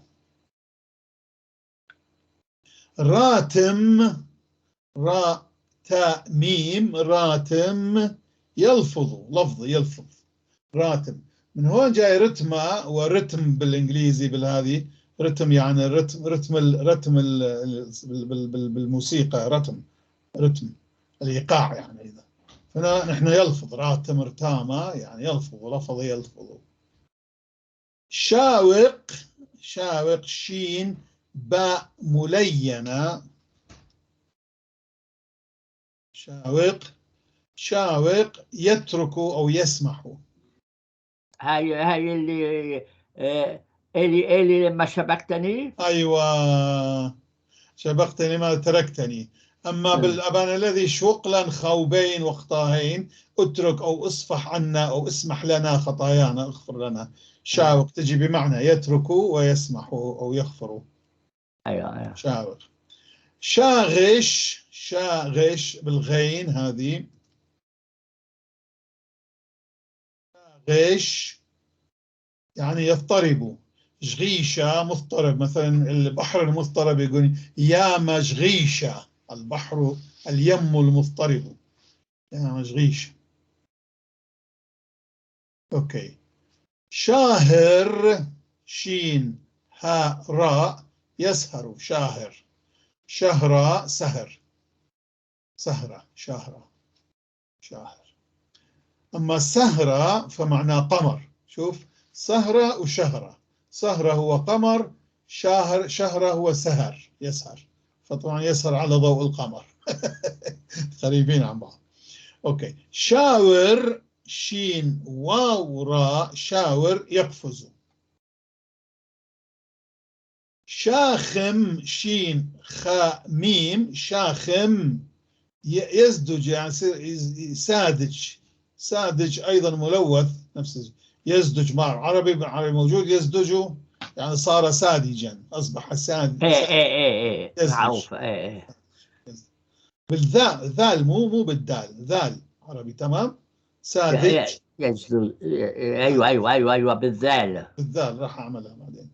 راتم، را تاء ميم، راتم يلفظ، لفظ يلفظ، راتم. من هون جاي رتمة ورتم بالإنجليزي، بالهذه رتم يعني رتم، رتم رتم بالموسيقى، رتم، رتم الإيقاع يعني. إذا فهنا نحن يلفظ راتم ارتامة يعني يلفظ، لفظ يلفظ. شاوق، شاوق شين باء ملينة، شاوق، شاوق يترك أو يسمح. هاي اللي إلي لما شبكتني. أيوة شبكتني ما تركتني. أما بالأبان الذي شوقلا خوبين وخطاهين، اترك أو اصفح عنا أو اسمح لنا خطايانا، اغفر لنا. شاوق تجي بمعنى يترك ويسمح أو يغفر. أيوة. شاوق. شاغش، شاغش بالغين هذه، غش يعني يضطرب. جغيشة مضطرب، مثلا البحر المضطرب يقول يا مجغيشة، البحر اليم المضطرب، يا مجغيشة. okay. شاهر، شين هاء راء، يسهر، شاهر، شهرة سهر، سهرة، شهرة، شاهر. أما سهرة فمعناه قمر. شوف سهرة وشهرة، سهرة هو قمر، شاهر، شهرة هو سهر، يسهر، فطبعا يسهر على ضوء القمر. قريبين عن بعض. okay. شاور، شين واو راء، شاور يقفز. شاخم، شين خاء ميم، شاخم يزدج يعني ساذج، ساذج أيضا ملوث، نفس يزدج مع عربي، بالعربي موجود يزدج يعني صار ساذجا، أصبح ساذج. إيه إيه إيه معروف. إيه بالذال، ذال مو بالدال، ذال عربي تمام. ساذج يزدج. أيوه أيوه أيوه أيوه بالذال، بالذال راح أعملها بعدين.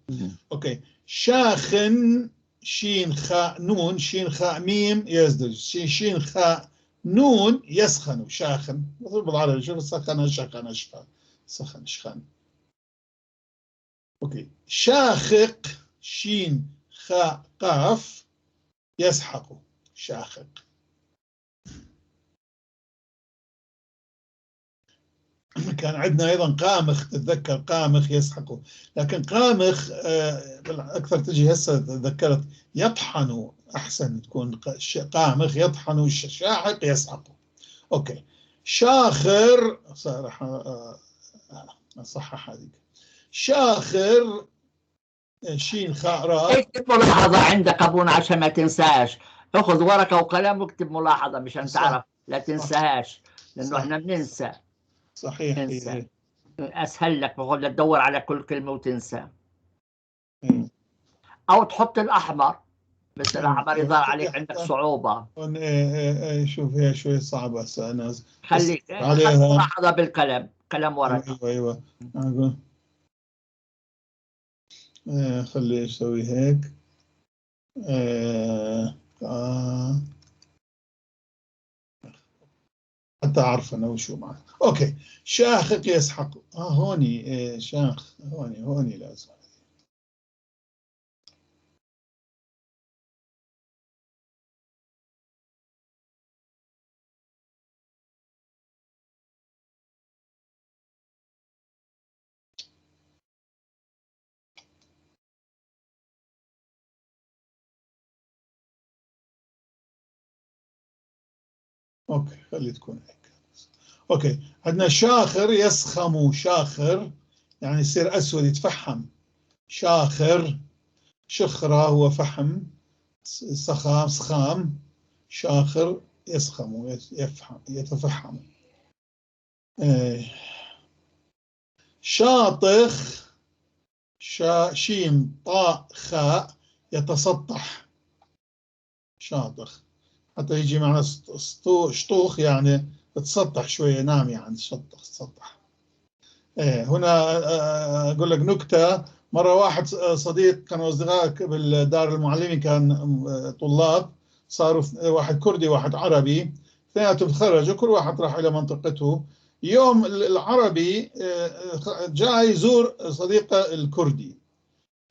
okay. شاخن، شين خاء نون، شين خاء ميم يزدج، شين خاء نون يسخن، شاخن مثل بالعربي. شوف سخن شخن شخن سخن شخن. okay. شاخق، شين خاء قاف يسحق، شاخق. كان عندنا أيضا قامخ، تتذكر قامخ يسحق، لكن قامخ أكثر تجي هسه تذكرت يطحن، أحسن تكون قامخ يطحن، شاحق يسحق. okay. شاخر، راح أصحح هذيك. شاخر، شين خاء راء. اكتب ملاحظة عندك أبونا عشان ما تنساش، اخذ ورقة وقلم واكتب ملاحظة مشان تعرف لا تنساهاش، لأنه احنا بننسى. صحيح. تنسى. أسهل لك بقول لك تدور على كل كلمة وتنسى. أو تحط الأحمر، بس الأحمر يظهر عليك عندك صعوبة. شوف هي شوي صعبة هسه أنا. خليك ملاحظة بالقلم، قلم ورقة. أيوه أيوه. خلي أسوي هيك. حتى أعرف أنا وشو معه. okay. شاخق يسحق. هوني شاخ، هوني هوني لازم. okay خلي تكون هيك. okay. عندنا شاخر يسخم، شاخر يعني يصير اسود يتفحم، شاخر، شخرة هو فحم، سخام سخام، شاخر يسخم يفحم يتفحم. شاطخ، شين طاء خاء يتسطح، شاطخ. حتى يجي معنا شطوخ، يعني تسطح شوية، نام يعني تسطح تسطح. إيه هنا أقول لك نكتة. مرة واحد صديق، كانوا أصدقاء بالدار المعلمين، كان طلاب، صاروا واحد كردي واحد عربي، اثنيناتهم تخرجوا، كل واحد راح إلى منطقته. يوم العربي جاء يزور صديقه الكردي،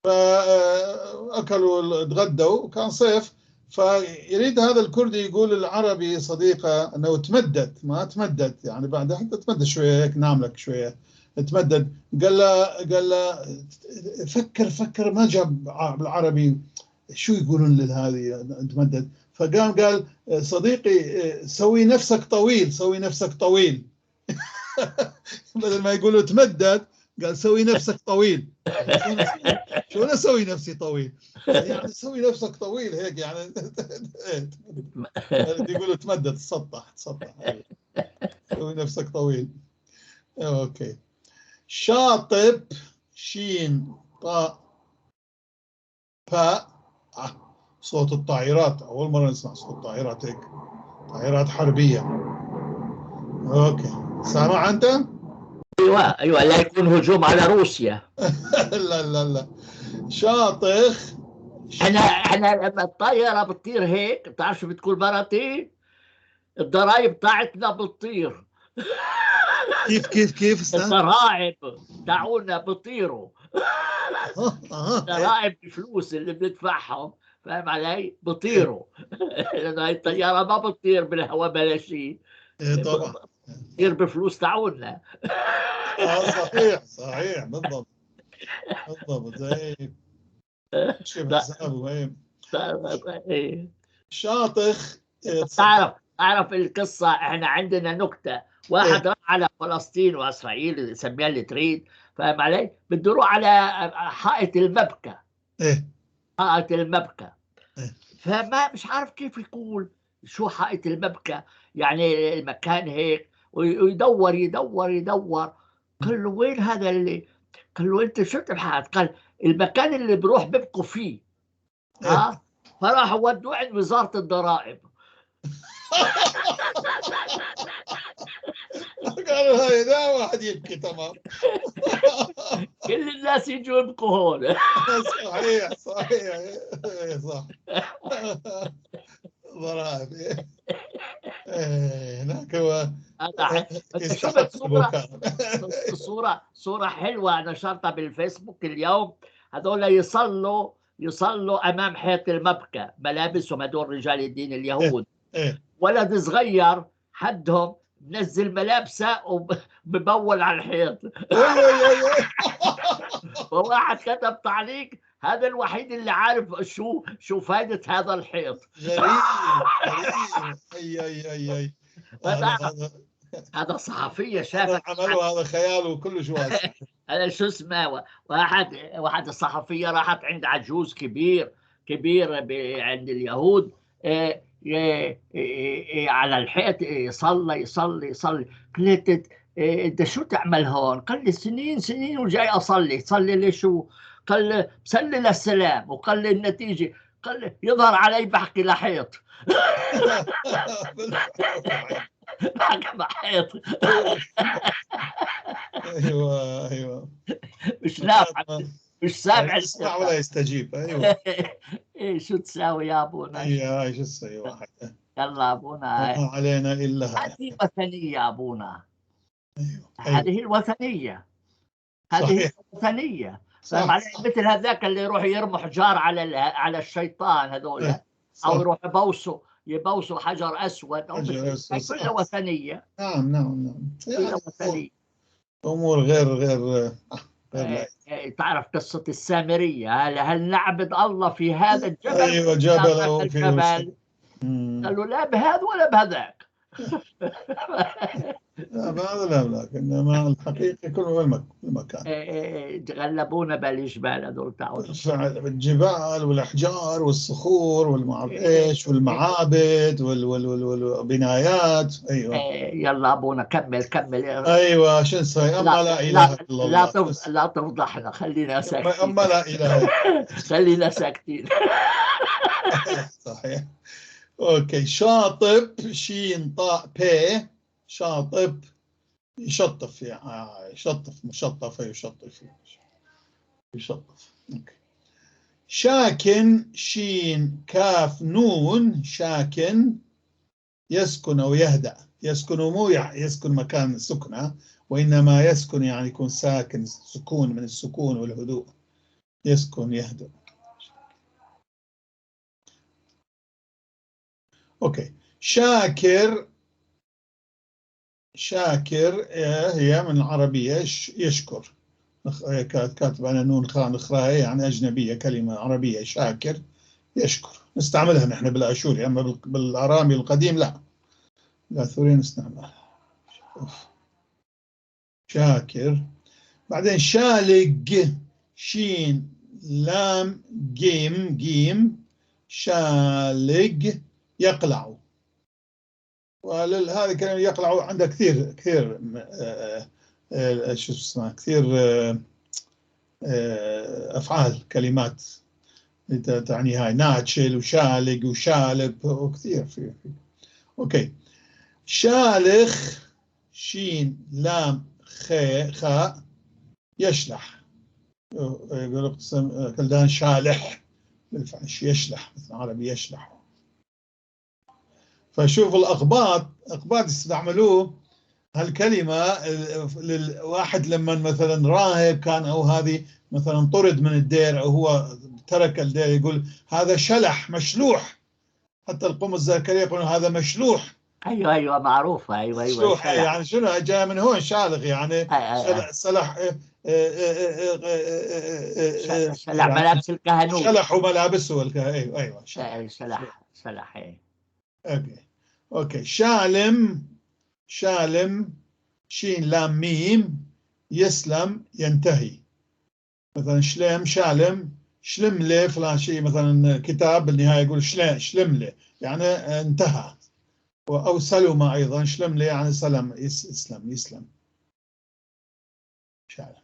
فأكلوا تغدوا، وكان صيف، فيريد هذا الكردي يقول للعربي صديقه انه تمدد، ما تمدد يعني بعد حتى تمدد شوية هيك، نام لك شوية تمدد. قال له فكر فكر، ما جاب بالعربي شو يقولون لهذه تمدد. فقام قال صديقي سوي نفسك طويل، سوي نفسك طويل. بدل ما يقولوا تمدد قال سوي نفسك طويل. شو انا اسوي نفسي طويل؟ يعني سوي نفسك طويل هيك يعني، يقولوا تمدد، تسطح تسطح، سوي نفسك طويل. okay. شاطب، شين طاء باء. صوت الطائرات، اول مرة نسمع صوت طائرات هيك، طائرات حربيه. okay، سامع انت؟ ايوه، لا يكون هجوم على روسيا. لا لا لا، شاطخ. احنا لما الطائرة بتطير هيك، بتعرف شو بتقول مرتي؟ الضرايب تاعتنا بتطير. كيف كيف كيف استاذ؟ الضرائب تاعونا بيطيروا. الضرائب، الفلوس اللي بندفعهم، فاهم علي؟ بيطيروا، لانه هاي الطيارة ما بتطير بالهواء بلا شيء. ايه طبعا. بتطير بفلوس تاعونا. اه صحيح، بالضبط بالضبط، زي شيء بحسابه ايه. إيه. شاطخ. تعرف القصة، احنا عندنا نكتة، واحد راح على فلسطين واسرائيل، سميها اللي تريد، فاهم علي؟ بده يروح على حائط المبكى. حائط المبكى. فما مش عارف كيف يقول شو حائط المبكى، يعني المكان هيك، ويدور يدور يدور. قال له وين هذا اللي، قال له انت شو تبحث؟ قال المكان اللي بروح ببكوا فيه. ها، فراح ودوه عند وزارة الضرائب. قالوا هاي لا واحد يبكي، تمام. كل الناس يجوا يبكوا هون. صحيح، إيه صح، ضرائب إيه، هناك هو. هذا بس شفت صورة حلوة نشرتها بالفيسبوك اليوم، هذول يصلوا أمام حيط المبكى، ملابسهم، هذول رجال الدين اليهود. ولد صغير حدهم منزل ملابسه وببول على الحيط. وواحد كتب تعليق: هذا الوحيد اللي عارف شو فائدة هذا الحيط. غريب غريب، اي اي اي اي. هذا صحفية شافت. عمله هذا خيال وكله شو. هذا شو اسمه، واحد الصحفية راحت عند عجوز كبير كبير عند اليهود، إيه على الحيط يصلي يصلي يصلي. قلت انت شو تعمل هون؟ قال لي سنين سنين وجاي اصلي. صلي ليش شو؟ قال لي بصلي للسلام. وقال لي النتيجه؟ قال لي يظهر علي بحكي لحيط، بحكي مع حيط. ايوه. مش نافع، مش سامع. يسمع ولا يستجيب، ايوه. ايه، شو تساوي يا ابونا؟ اي شو تسوي واحد. يلا ابونا. ما علينا الا هذه وثنية يا ابونا. أيوة. هذه الوثنيه، هذه الوثنيه. مثل هذاك اللي يروح يرموا حجار على الشيطان هذول، او يروح يبوسوا حجر اسود او حجر اسود. كلها وثنيه. نعم. كلها وثنيه. امور غير غير. إيه، تعرف قصة السامرية، هل نعبد الله في هذا الجبل؟ ايوه، جبل او في الجبل. قالوا لا بهذا ولا بهذاك. لا بهذا لا بذاك، انما الحقيقة كله المكان. إيه، غلبونا بالجبال هذول تعالوا. الجبال والاحجار والصخور والما ايش والمعابد والبنايات، ايوه. يلا ابونا كمل كمل. ايوه، شو نسوي؟ اما لا اله الا الله. لا تفضحنا، خلينا ساكتين. اما لا اله. خلينا ساكتين. صحيح. okay. شاطب، شين طاء بي، شاطب يشطف، يعني يشطف، مشطفة، يشطف يشطف. okay. شاكن، شين كاف نون، شاكن يسكن أو يهدأ. يسكن مو يسكن مكان سكنة، وإنما يسكن يعني يكون ساكن، سكون من السكون والهدوء، يسكن يهدأ. okay. شاكر، شاكر هي من العربية يشكر، كاتب أنا نون خاء نخراء، يعني أجنبية، كلمة عربية، شاكر يشكر، نستعملها نحن بالآشوري، أما بالأرامي القديم لا، الآثوري نستعملها. شاكر. بعدين شالق، شين لام جيم جيم، شالق يقلع. وهذا كلمة يقلع عندها كثير كثير شو اسمه، كثير أفعال، كلمات تعني هاي، ناتشل وشالق وشالب وكثير في. okay. شالخ، شين لام خاء خاء، يشلح، يقول كلدان شالح بالفعل، يشلح مثل عربي يشلح. فشوف الأقباط، أقباط يستعملوه هالكلمة للواحد لما مثلا راهب كان أو هذه مثلا طرد من الدير أو هو ترك الدير، يقول هذا شلح، مشلوح. حتى القمص زكريا يقولون هذا مشلوح. ايوه ايوه معروفة، ايوه ايوه مشلوح يعني شنو جاء من هون شالغ، يعني سلح، شلح ملابس الكهنوت، شلحوا ملابسه، ايوه ايوه شلح شلح. okay okay. شالم، شالم شين لام ميم، يسلم ينتهي. مثلا شلم شالم، شلملي فلان شيء، مثلا كتاب بالنهاية يقول شلملي يعني انتهى. أو سلم أيضا، شلملي يعني سلم، يسلم يسلم. شالم.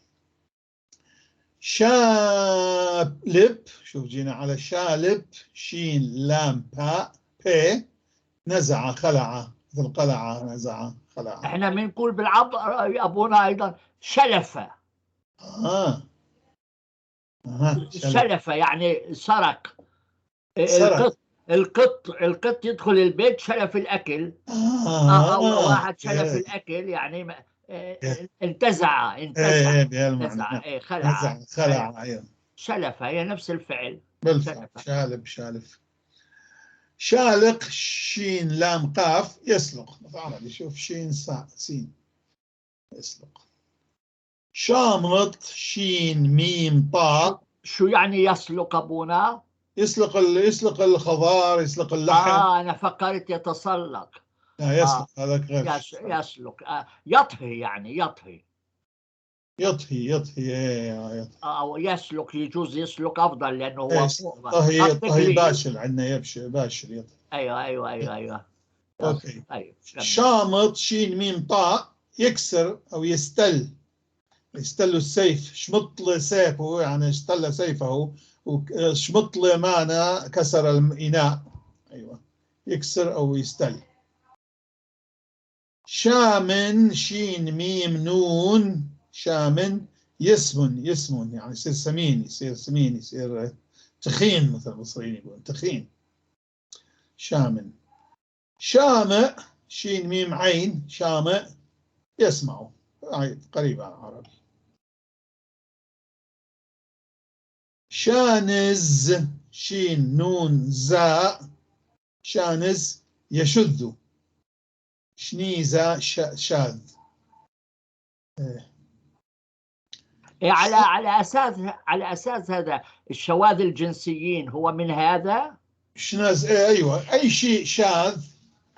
شالب، شوف جينا على شالب، شين لام باء بي، نزع خلع، مثل قلع نزع خلع. احنا بنقول بالعب ابونا ايضا شلفه. شلفه يعني سرق. القط، القط القط يدخل البيت شلف الاكل. او واحد شلف الاكل يعني انتزع، انتزع، انتزع، خلع خلع، ايوه شلفه هي نفس الفعل بالفعل. شالب شالف. شالق، شين لام قاف، يسلق عربي، شوف شين سين يسلق. شامط، شين ميم طاء. شو يعني يسلق ابونا؟ يسلق يسلق الخضار، يسلق اللحم. انا فكرت يتسلق. لا يسلق، هذاك غير. يسلق، يطهي، يعني يطهي يطهي يطهي، يطهي. او يسلق، يجوز يسلق افضل لانه هو طهي، طهي باشل عندنا، يبشر باشل يطهي. ايوه ايوه ايوه ايوه. okay. ايوه. شامط، شين ميم طاء، يكسر او يستل، يستل السيف، شمط سيفه يعني استل سيفه، وشمط معنى كسر الاناء. ايوه يكسر او يستل. شامن، شين ميم نون، شامن يسمن، يسمن يعني يصير سمين، يصير سمين، يصير تخين، مثل المصريين يقولون تخين. شامن. شامئ، شين ميم عين، شامئ يسمع، قريبة على العربي. شانز، شين نون زاء، شانز يشذ، شنيزة شاذ. على على اساس، على اساس هذا الشواذ الجنسيين هو من هذا؟ شناز، ايوه، اي شيء شاذ.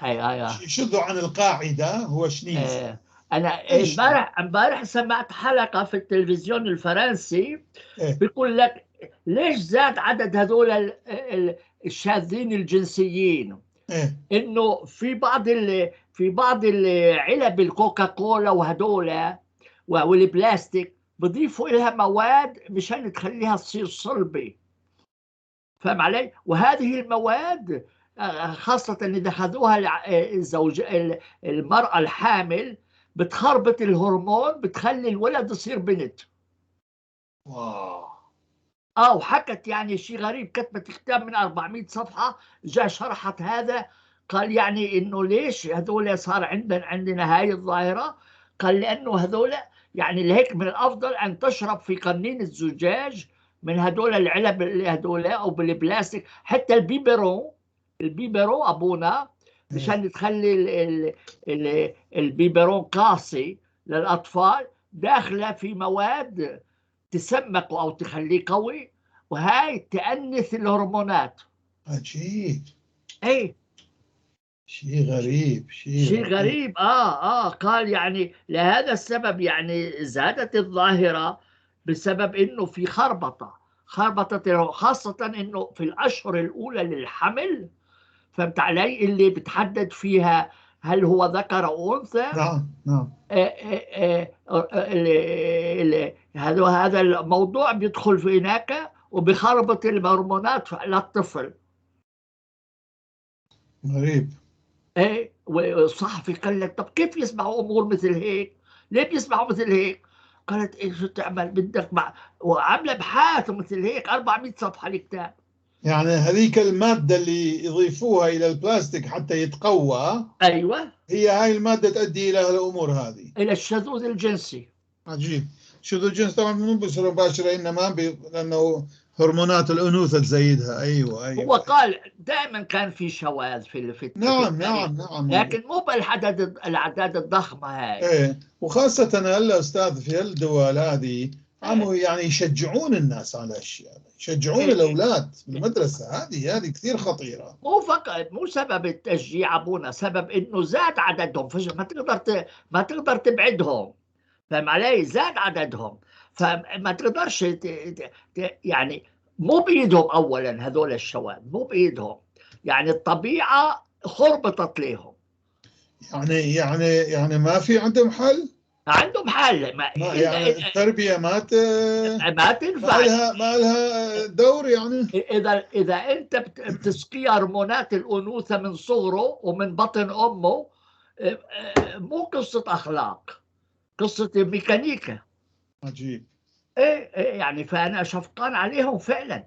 ايوه ايوه، يشذ عن القاعدة هو شنيز. انا امبارح سمعت حلقة في التلفزيون الفرنسي. بيقول لك ليش زاد عدد هذول الشاذين الجنسيين؟ انه في بعض في بعض العلب الكوكا كولا وهذول والبلاستيك بضيفوا لها مواد مشان تخليها تصير صلبه، فاهم علي؟ وهذه المواد خاصة إذا أخذوها الزوج، المرأة الحامل بتخربط الهرمون، بتخلي الولد يصير بنت. wow. وحكت يعني شيء غريب، كتبت كتاب من 400 صفحة جاء شرحت هذا. قال يعني إنه ليش هذول صار عندنا هاي الظاهرة؟ قال لأنه هذول يعني لهيك من الأفضل أن تشرب في قنين الزجاج من هذول العلب اللي هذول أو بالبلاستيك، حتى ال biberon، ال biberon أبونا مشان تخلي ال biberon قاسي للأطفال، داخلة في مواد تسمكه أو تخليه قوي، وهاي تأنث الهرمونات. عجيب. اي شيء غريب، شيء غريب. قال يعني لهذا السبب يعني زادت الظاهرة بسبب انه في خربطة، خاصة انه في الاشهر الاولى للحمل، فهمت علي؟ اللي بتحدد فيها هل هو ذكر او انثى. نعم نعم. هذا الموضوع بيدخل في هناك وبخربط الهرمونات للطفل. غريب. ايه، والصحفي قال لك طب كيف يسمعوا امور مثل هيك؟ ليه بيسمعوا مثل هيك؟ قالت ايه شو تعمل بدك مع، وعامله ابحاث مثل هيك 400 صفحة الكتاب. يعني هذيك المادة اللي يضيفوها الى البلاستيك حتى يتقوى، ايوه، هي هاي المادة تؤدي الى الامور هذه، الى الشذوذ الجنسي. عجيب. شذوذ الجنس طبعا مو بصورة مباشرة، انما لانه هرمونات الانوثة تزيدها. ايوه ايوه. هو قال دائما كان في شواذ في نعم نعم نعم، لكن مو بالعدد، الاعداد الضخمة هاي. ايه، وخاصة هلا استاذ في الدول هذه عم يعني يشجعون الناس على اشياء، يشجعون الاولاد بالمدرسة. هذه كثير خطيرة. مو فقط، مو سبب التشجيع ابونا، سبب انه زاد عددهم، ما تقدر ما تقدر تبعدهم، فاهم علي؟ زاد عددهم، فما تقدرش يعني مو بايدهم اولا هذول الشواذ، مو بايدهم، يعني الطبيعة خربطت لهم. يعني ما في عندهم حل؟ عندهم حل، ما يعني التربية ما تنفع، ما لها دور يعني. اذا انت بتسقيه هرمونات الانوثة من صغره ومن بطن امه، مو قصة اخلاق، قصة ميكانيكا. عجيب. ايه يعني فانا شفقان عليهم فعلا،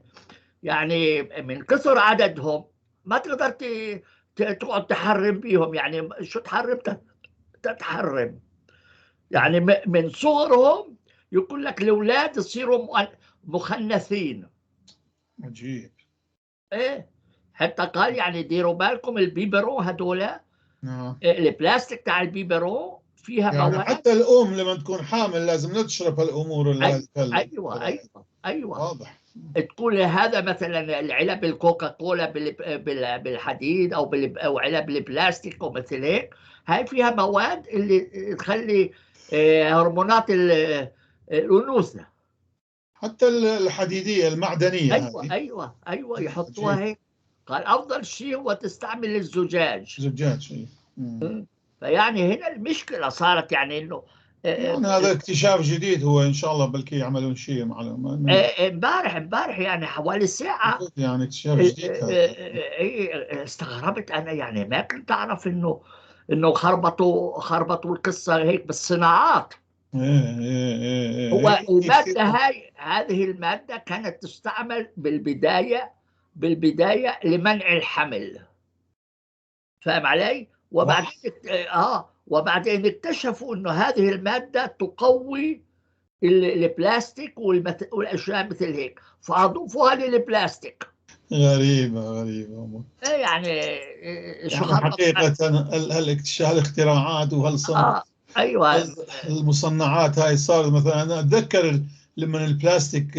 يعني من كثر عددهم ما تقدر تقعد تحرم بيهم. يعني شو تحرم؟ تتحرم يعني من صغرهم. يقول لك الاولاد يصيروا مخنثين. عجيب. ايه، حتى قال يعني ديروا بالكم ال biberon هذول، نعم، البلاستيك تاع ال biberon فيها يعني مواد. حتى الام لما تكون حامل لازم لا تشرب هالامور اللي ايوه ايوه ايوه، واضح. تقول هذا مثلا العلب الكوكا كولا بالحديد او او علب البلاستيك ومثل هيك، هاي فيها مواد اللي تخلي هرمونات الانوثة، حتى الحديدية المعدنية. ايوه هذه. ايوه ايوه، يحطوها هيك. قال افضل شيء هو تستعمل الزجاج. زجاج. فيعني هنا المشكلة صارت، يعني انه يعني هذا اكتشاف جديد، هو ان شاء الله بلكي يعملون شيء معلومة. امبارح يعني حوالي ساعة، يعني اكتشاف جديد. استغربت انا، يعني ما كنت اعرف انه خربطوا القصة هيك بالصناعات. هو المادة هاي، هذه المادة كانت تستعمل بالبداية لمنع الحمل، فاهم علي؟ وبعدين وبعدين اكتشفوا انه هذه المادة تقوي البلاستيك والاشياء مثل هيك، فاضوفوها للبلاستيك. غريبة غريبة. إيه يعني شو يعني حقيقة هالاكتشاف، الاختراعات وهالصنع ايوه المصنعات هاي صار. مثلا انا اتذكر لما البلاستيك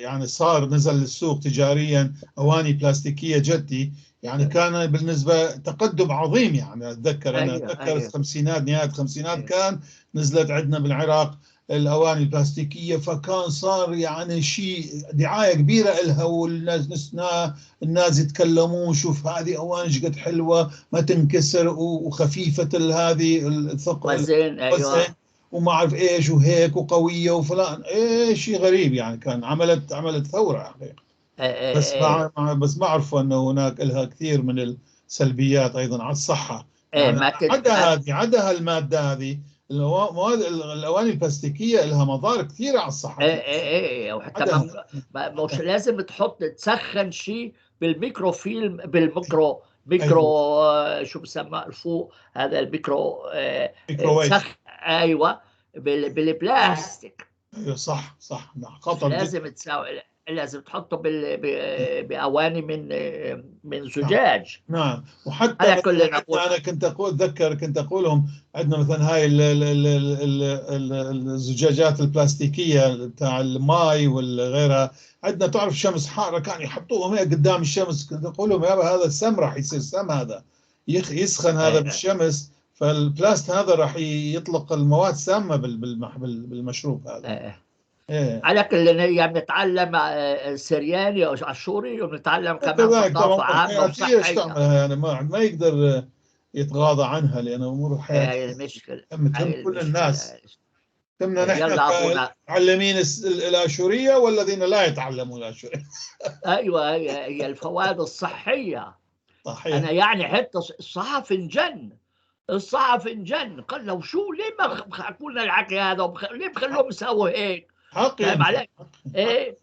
يعني صار نزل للسوق تجاريا، اواني بلاستيكيه جدي، يعني كان بالنسبة تقدم عظيم. يعني اتذكر انا اتذكر الخمسينات، نهاية الخمسينات كان نزلت عندنا بالعراق الاواني البلاستيكية، فكان صار يعني شيء دعاية كبيرة لها، والناس الناس يتكلمون شوف هذه اواني قد حلوة ما تنكسر وخفيفة هذه الثقل وزن، ايوه وما اعرف ايش وهيك وقويه وفلان ايش، شيء غريب يعني. كان عملت ثورة حقيقة. بس بس ما عرفوا انه هناك لها كثير من السلبيات ايضا على الصحة. يعني ما عدا هذه، عدا هالماده هذه، المواد الاواني البلاستيكية لها مضار كثيرة على الصحة. ايه ايه ايه، وحتى مش لازم تحط تسخن شيء بالميكروفيلم، بالميكرو ميكرو. أيوة. شو بسمى فوق هذا الميكرو ميكروويف. ايوه بالبلاستيك. ايوه صح صح، خطر. لازم تساوي، لازم تحطه باواني من زجاج. نعم. وحتى انا كنت اقول، اتذكر كنت اقولهم عندنا مثلا هاي الزجاجات البلاستيكية بتاع الماي والغيرها، عندنا تعرف شمس حارة، كانوا يحطوهم هيك قدام الشمس. كنت اقول لهم يابا هذا السم راح يصير سم، هذا يسخن هذا بالشمس، فالبلاست هذا راح يطلق المواد سامة بالمشروب هذا. إيه. على كل هي بنتعلم سرياني او اشوري، وبنتعلم كمان ثقافة عامة وصحية. يعني ما يقدر يتغاضى عنها لان امور الحياة هي المشكلة تهم كل الناس. تمنا نحن معلمين الاشورية والذين لا يتعلمون الاشورية. ايوه، هي الفوائد الصحية. صحيح. انا يعني حتى الصحفي انجن، الصحفي انجن، قال له شو ليه ما حكوا لنا الحكي هذا، ليه بخلوهم يسووا هيك؟ حق. فاهم علي؟ ايه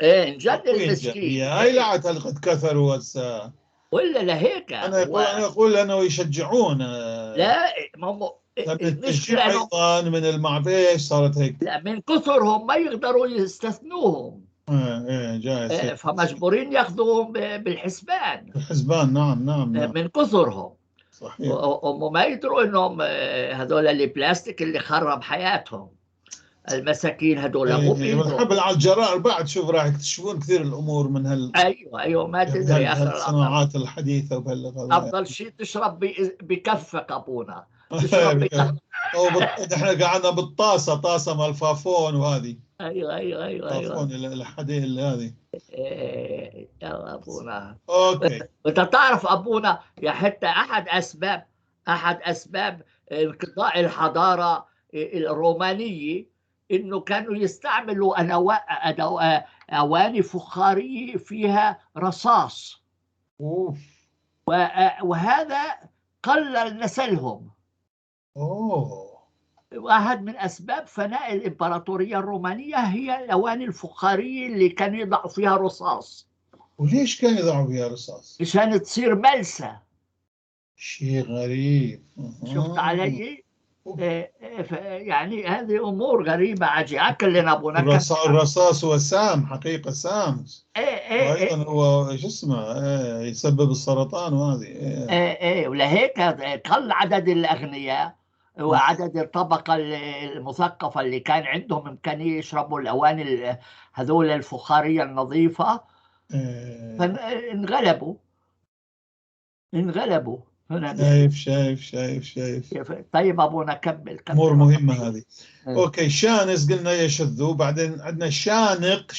ايه، انجن المسكين. هاي لعت قد كثروا هسه ولا لهيك. انا اقول انه يشجعون. لا ما هو المشكلة ايضا من المعبيش صارت هيك. لا من كثرهم ما يقدروا يستثنوهم. ايه جايز. إيه فمجبورين ياخذوهم بالحسبان. بالحسبان. نعم نعم, نعم. من كثرهم. صحيح. وما يدروا انهم هذول البلاستيك اللي خرب حياتهم المساكين هذول. مو والحبل على الجرائر بعد، شوف راح يكتشفون كثير الامور من هال. ايوه ايوه، ما تدري اخر الصناعات الحديثة وبهال. افضل شيء تشرب بكفك ابونا، تشرب بكفك. او نحن قعدنا بالطاسه، طاسه مال فافون وهذه. ايوه ايوه ايوه ايوه، فافون الحديد هذه. ايه يلا ابونا. okay. انت تعرف ابونا يا حتى احد اسباب انقضاء الحضارة الرومانية انه كانوا يستعملوا اواني فخاريه فيها رصاص. اوف. وهذا قلل نسلهم. اوه. واحد من اسباب فناء الامبراطورية الرومانية هي الاواني الفخاريه اللي كانوا يضعوا فيها رصاص. وليش كانوا يضعوا فيها رصاص؟ مشان تصير ملسه. شيء غريب. شفت علي؟ يعني هذه امور غريبة عجيبة. كلنا ابونا الرصاص هو سام، حقيقة سام. ايه ايه. وايضا هو شو اسمه يسبب السرطان وهذه. ايه ايه، ولهيك قل عدد الاغنياء وعدد الطبقة المثقفه اللي كان عندهم امكانية يشربوا الاواني هذول الفخاريه النظيفة. فانغلبوا انغلبوا. شايف شايف شايف شايف. طيب ابونا كمل. امور مهمة هذه. okay. شانس قلنا يشذ، بعدين عندنا شانق،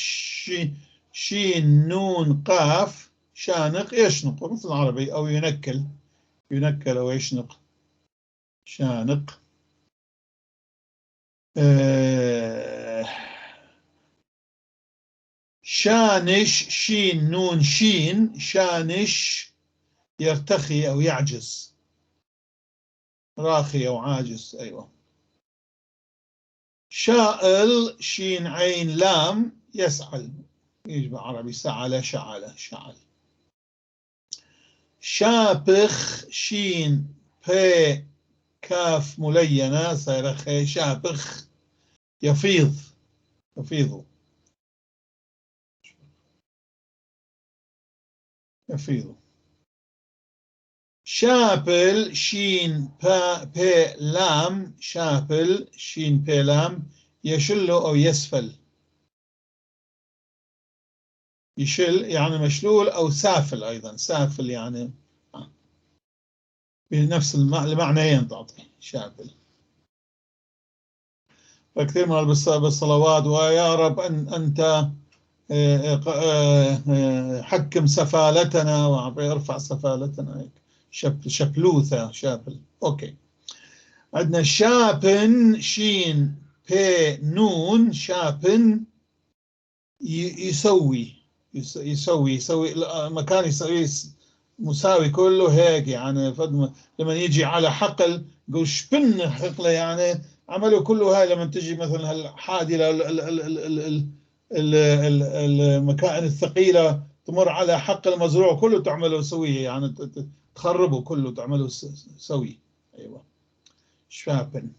شين نون قاف، شانق يشنق مثل العربي، او ينكل، ينكل او يشنق. شانق. شانش، شين نون شين، شانش يرتخي أو يعجز، راخي أو عاجز. أيوة. شائل، شين عين لام، يسعل، يجب عربي سعل شعل شعل. شابخ، شين بي كاف ملينة صايرة خي، شابخ يفيض، يفيض يفيض. شابل، شين با بي لام، شابل شين بي لام، يشل أو يسفل، يشل يعني مشلول، أو سافل أيضا، سافل يعني بنفس المعنيين تعطي شابل. فكثير من بالصلوات ويا رب أن أنت حكم سفالتنا وارفع سفالتنا هيك. شبلوثة شابل. okay. عندنا شابن، شين بي نون، شابن يسوي، يسوي مكان يسوي مساوي كله هيك يعني. لما يجي على حقل يقول شبن حقله، يعني عملوا كله هاي. لما تجي مثلا هالحادلة المكائن الثقيلة تمر على حقل مزروع كله تعمله سوية، يعني تخربه كله تعمله سوي. ايوه شابن.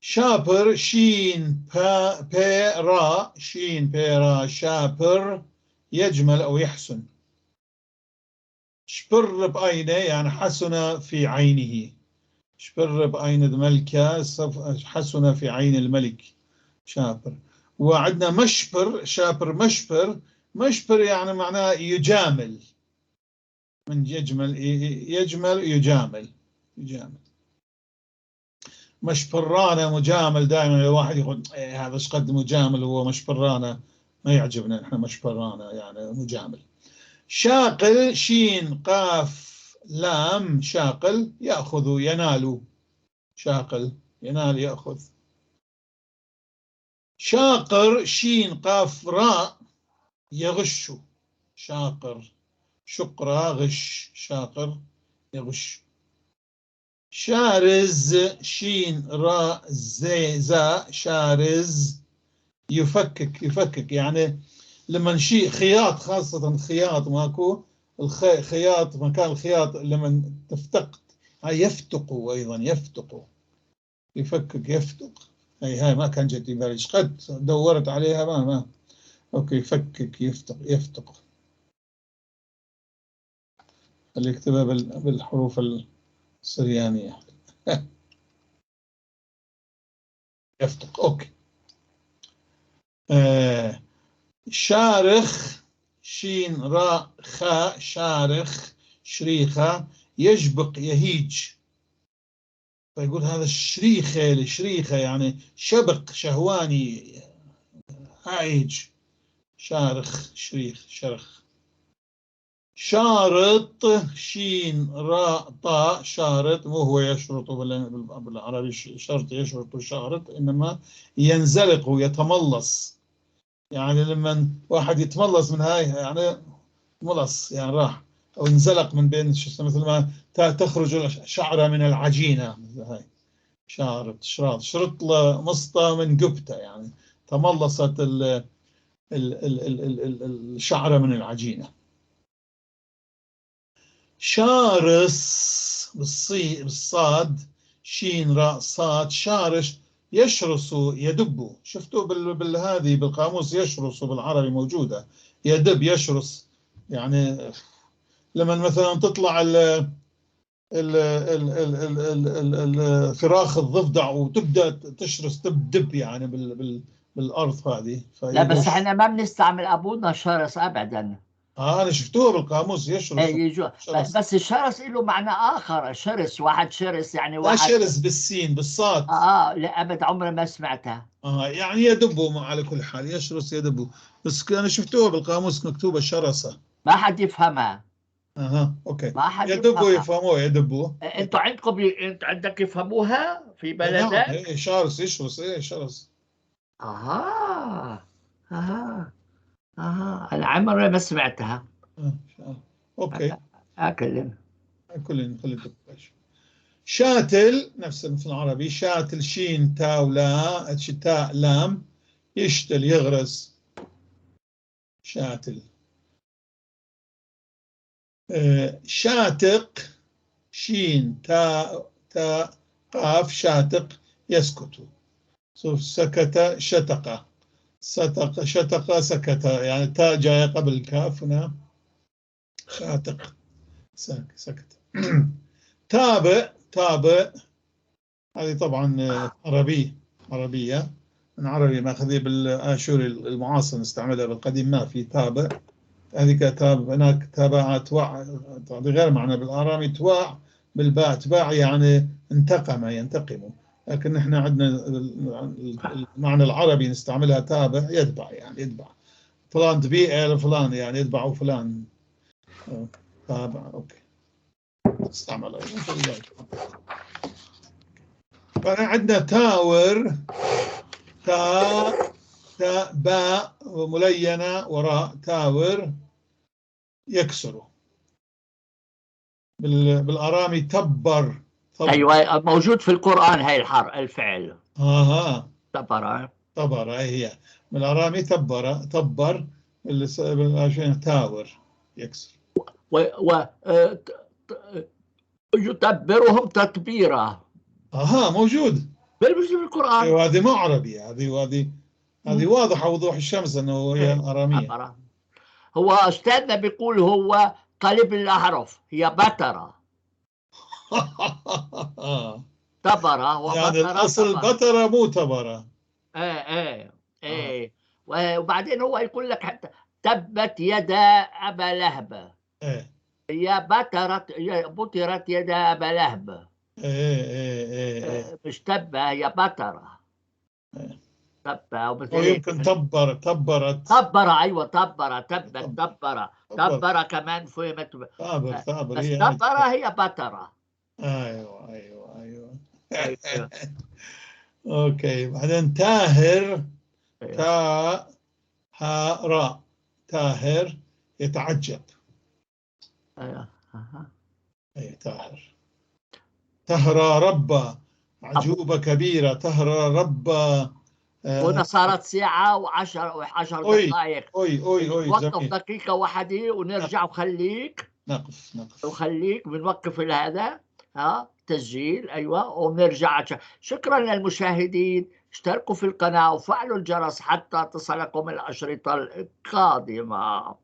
شابر شين با بي را، شين بي را، شابر يجمل أو يحسن. شبر بعينه يعني حسن في عينه. شبر بعين الملكة، حسن في عين الملك، شابر. وعندنا مشبر، شابر مشبر. مشبر يعني معناه يجامل، من يجمل، يجمل يجامل، يجامل. مشبرانة مجامل، دائما الواحد يقول إيه هذا ايش قد مجامل، هو مشبرانة ما يعجبنا نحن، مشبرانة يعني مجامل. شاقل شين قاف لام، شاقل يأخذ ينال، شاقل ينال يأخذ. شاقر شين قاف راء يغش، شاقر شقرا غش، شاقر يغش. شارز شين راء زي زاء، شارز يفكك، يفكك يعني لما شيء خياط، خاصة خياط ماكو الخياط، مكان الخياط لما تفتق هاي يفتقوا أيضا، يفتقوا يفكك يفتق. هاي ما كان جت بالي، قد دورت عليها ما okay. يفكك يفتق، يفتق. اللي يكتبها بالحروف السريانية. يفتق okay. شارخ شين راء خاء، شارخ شريخة يجبق يهيج. فيقول هذا الشريخة، الشريخة يعني شبق شهواني هايج. شارخ شريخ شرخ. شارط شين راء طاء، شارط مو هو يشرط بالعربي، شرط يشرط شارط، إنما ينزلق ويتملص. يعني لما واحد يتملص من هاي يعني ملص، يعني راح أو انزلق من بين، مثل ما تخرج شعرة من العجينة، مثل هاي شارط شراط شرط مسطة من قبته، يعني تملصت الشعرة من العجينة. شارس بالصاد شين راء صاد، شارش يشرس يدب. شفتوا بالهذه بالقاموس يشرس بالعربي موجودة، يدب يشرس. يعني لما مثلا تطلع ال ال ال ال ال ال فراخ الضفدع وتبدا تشرس تدب يعني بالارض هذه. لا بس احنا ما بنستعمل ابونا شرس ابدا. انا شفتوها بالقاموس يشرس. شرس. بس الشرس له معنى اخر، شرس واحد شرس يعني واحد، لا شرس بالسين بالصاد. لا ابد عمري ما سمعتها. يعني يدبوا على كل حال، يشرس يدبوا، بس انا شفتوها بالقاموس مكتوبه شرسه. ما حد يفهمها. okay. ما حد يدبوا يفهموها، يدبوا. انتوا عندكم انت عندك يفهموها في بلدك؟ نعم ايه شرس يشرس، ايه شرس. انا عمري ما سمعتها. okay. اكلم كلن خلي. شاتل نفس مثل العربي، شاتل شين تاو لا تاء لام، يشتل يغرس، شاتل. شاتق شين تاء تاء قاف، شاتق يسكت. سكت شتق، ستق شتق سكت، يعني تاء جاية قبل الكاف هنا، شاتق سكت. تابع تابع هذه طبعا عربية، عربية من عربي ماخذيه بالآشوري المعاصر نستعملها، بالقديم ما في تابع. هذيك تاب هناك تابع تواع، تعطي غير معنى بالآرامي، تواع بالباء تباع يعني انتقم ينتقم، لكن نحن عندنا المعنى العربي نستعملها تابع يتبع، يعني يتبع فلان تبيع فلان يعني يتبعوا فلان، تابع okay استعمل. فأنا عندنا تاور، تا تاء باء ملينة وراء، تاور يكسر. بالأرامي تبر. طب. ايوه، موجود في القرآن هاي الحرف الفعل. اها. تبر. تبر، هي بالأرامي تبر، تبر عشان تاور يكسر. و يتبرهم تتبيرا. اها، موجود. موجود في القرآن. ايوه، هذه مو عربية، هذه واضحة وضوح الشمس انه هي ارامية. هو استاذنا بيقول هو قلب الاحرف، هي بترة. تبرة وبترة. يعني الاصل بترة مو تبرة. ايه ايه ايه. وبعدين هو يقول لك حتى تبت يدا ابا لهب. ايه. هي بترت، بترت يدا ابا لهب. ايه ايه ايه, إيه. مش تبة، هي بترة. إيه. تبة. أو يمكن تبر، تبرت. تبر، ايوه، تبر، تبت، تبر، تبر كمان فهمت. تابر، تابر. بس تبر هي بترة. ايوه ايوه ايوه, أيوة. okay، بعدين تاهر. أيوة. تاء هاء راء، تاهر يتعجب. ايوه. اي تاهر. تهرى ربا، عجوبة كبيرة، تهرى ربا. هنا صارت ساعة وعشر دقائق. أوي أوي أوي. وقف دقيقة واحدة ونرجع، وخليك نقف نقف. وخليك بنوقف هذا ها تسجيل، أيوة، وبنرجع. شكرا للمشاهدين، اشتركوا في القناة وفعلوا الجرس حتى تصلكم الأشرطة القادمة.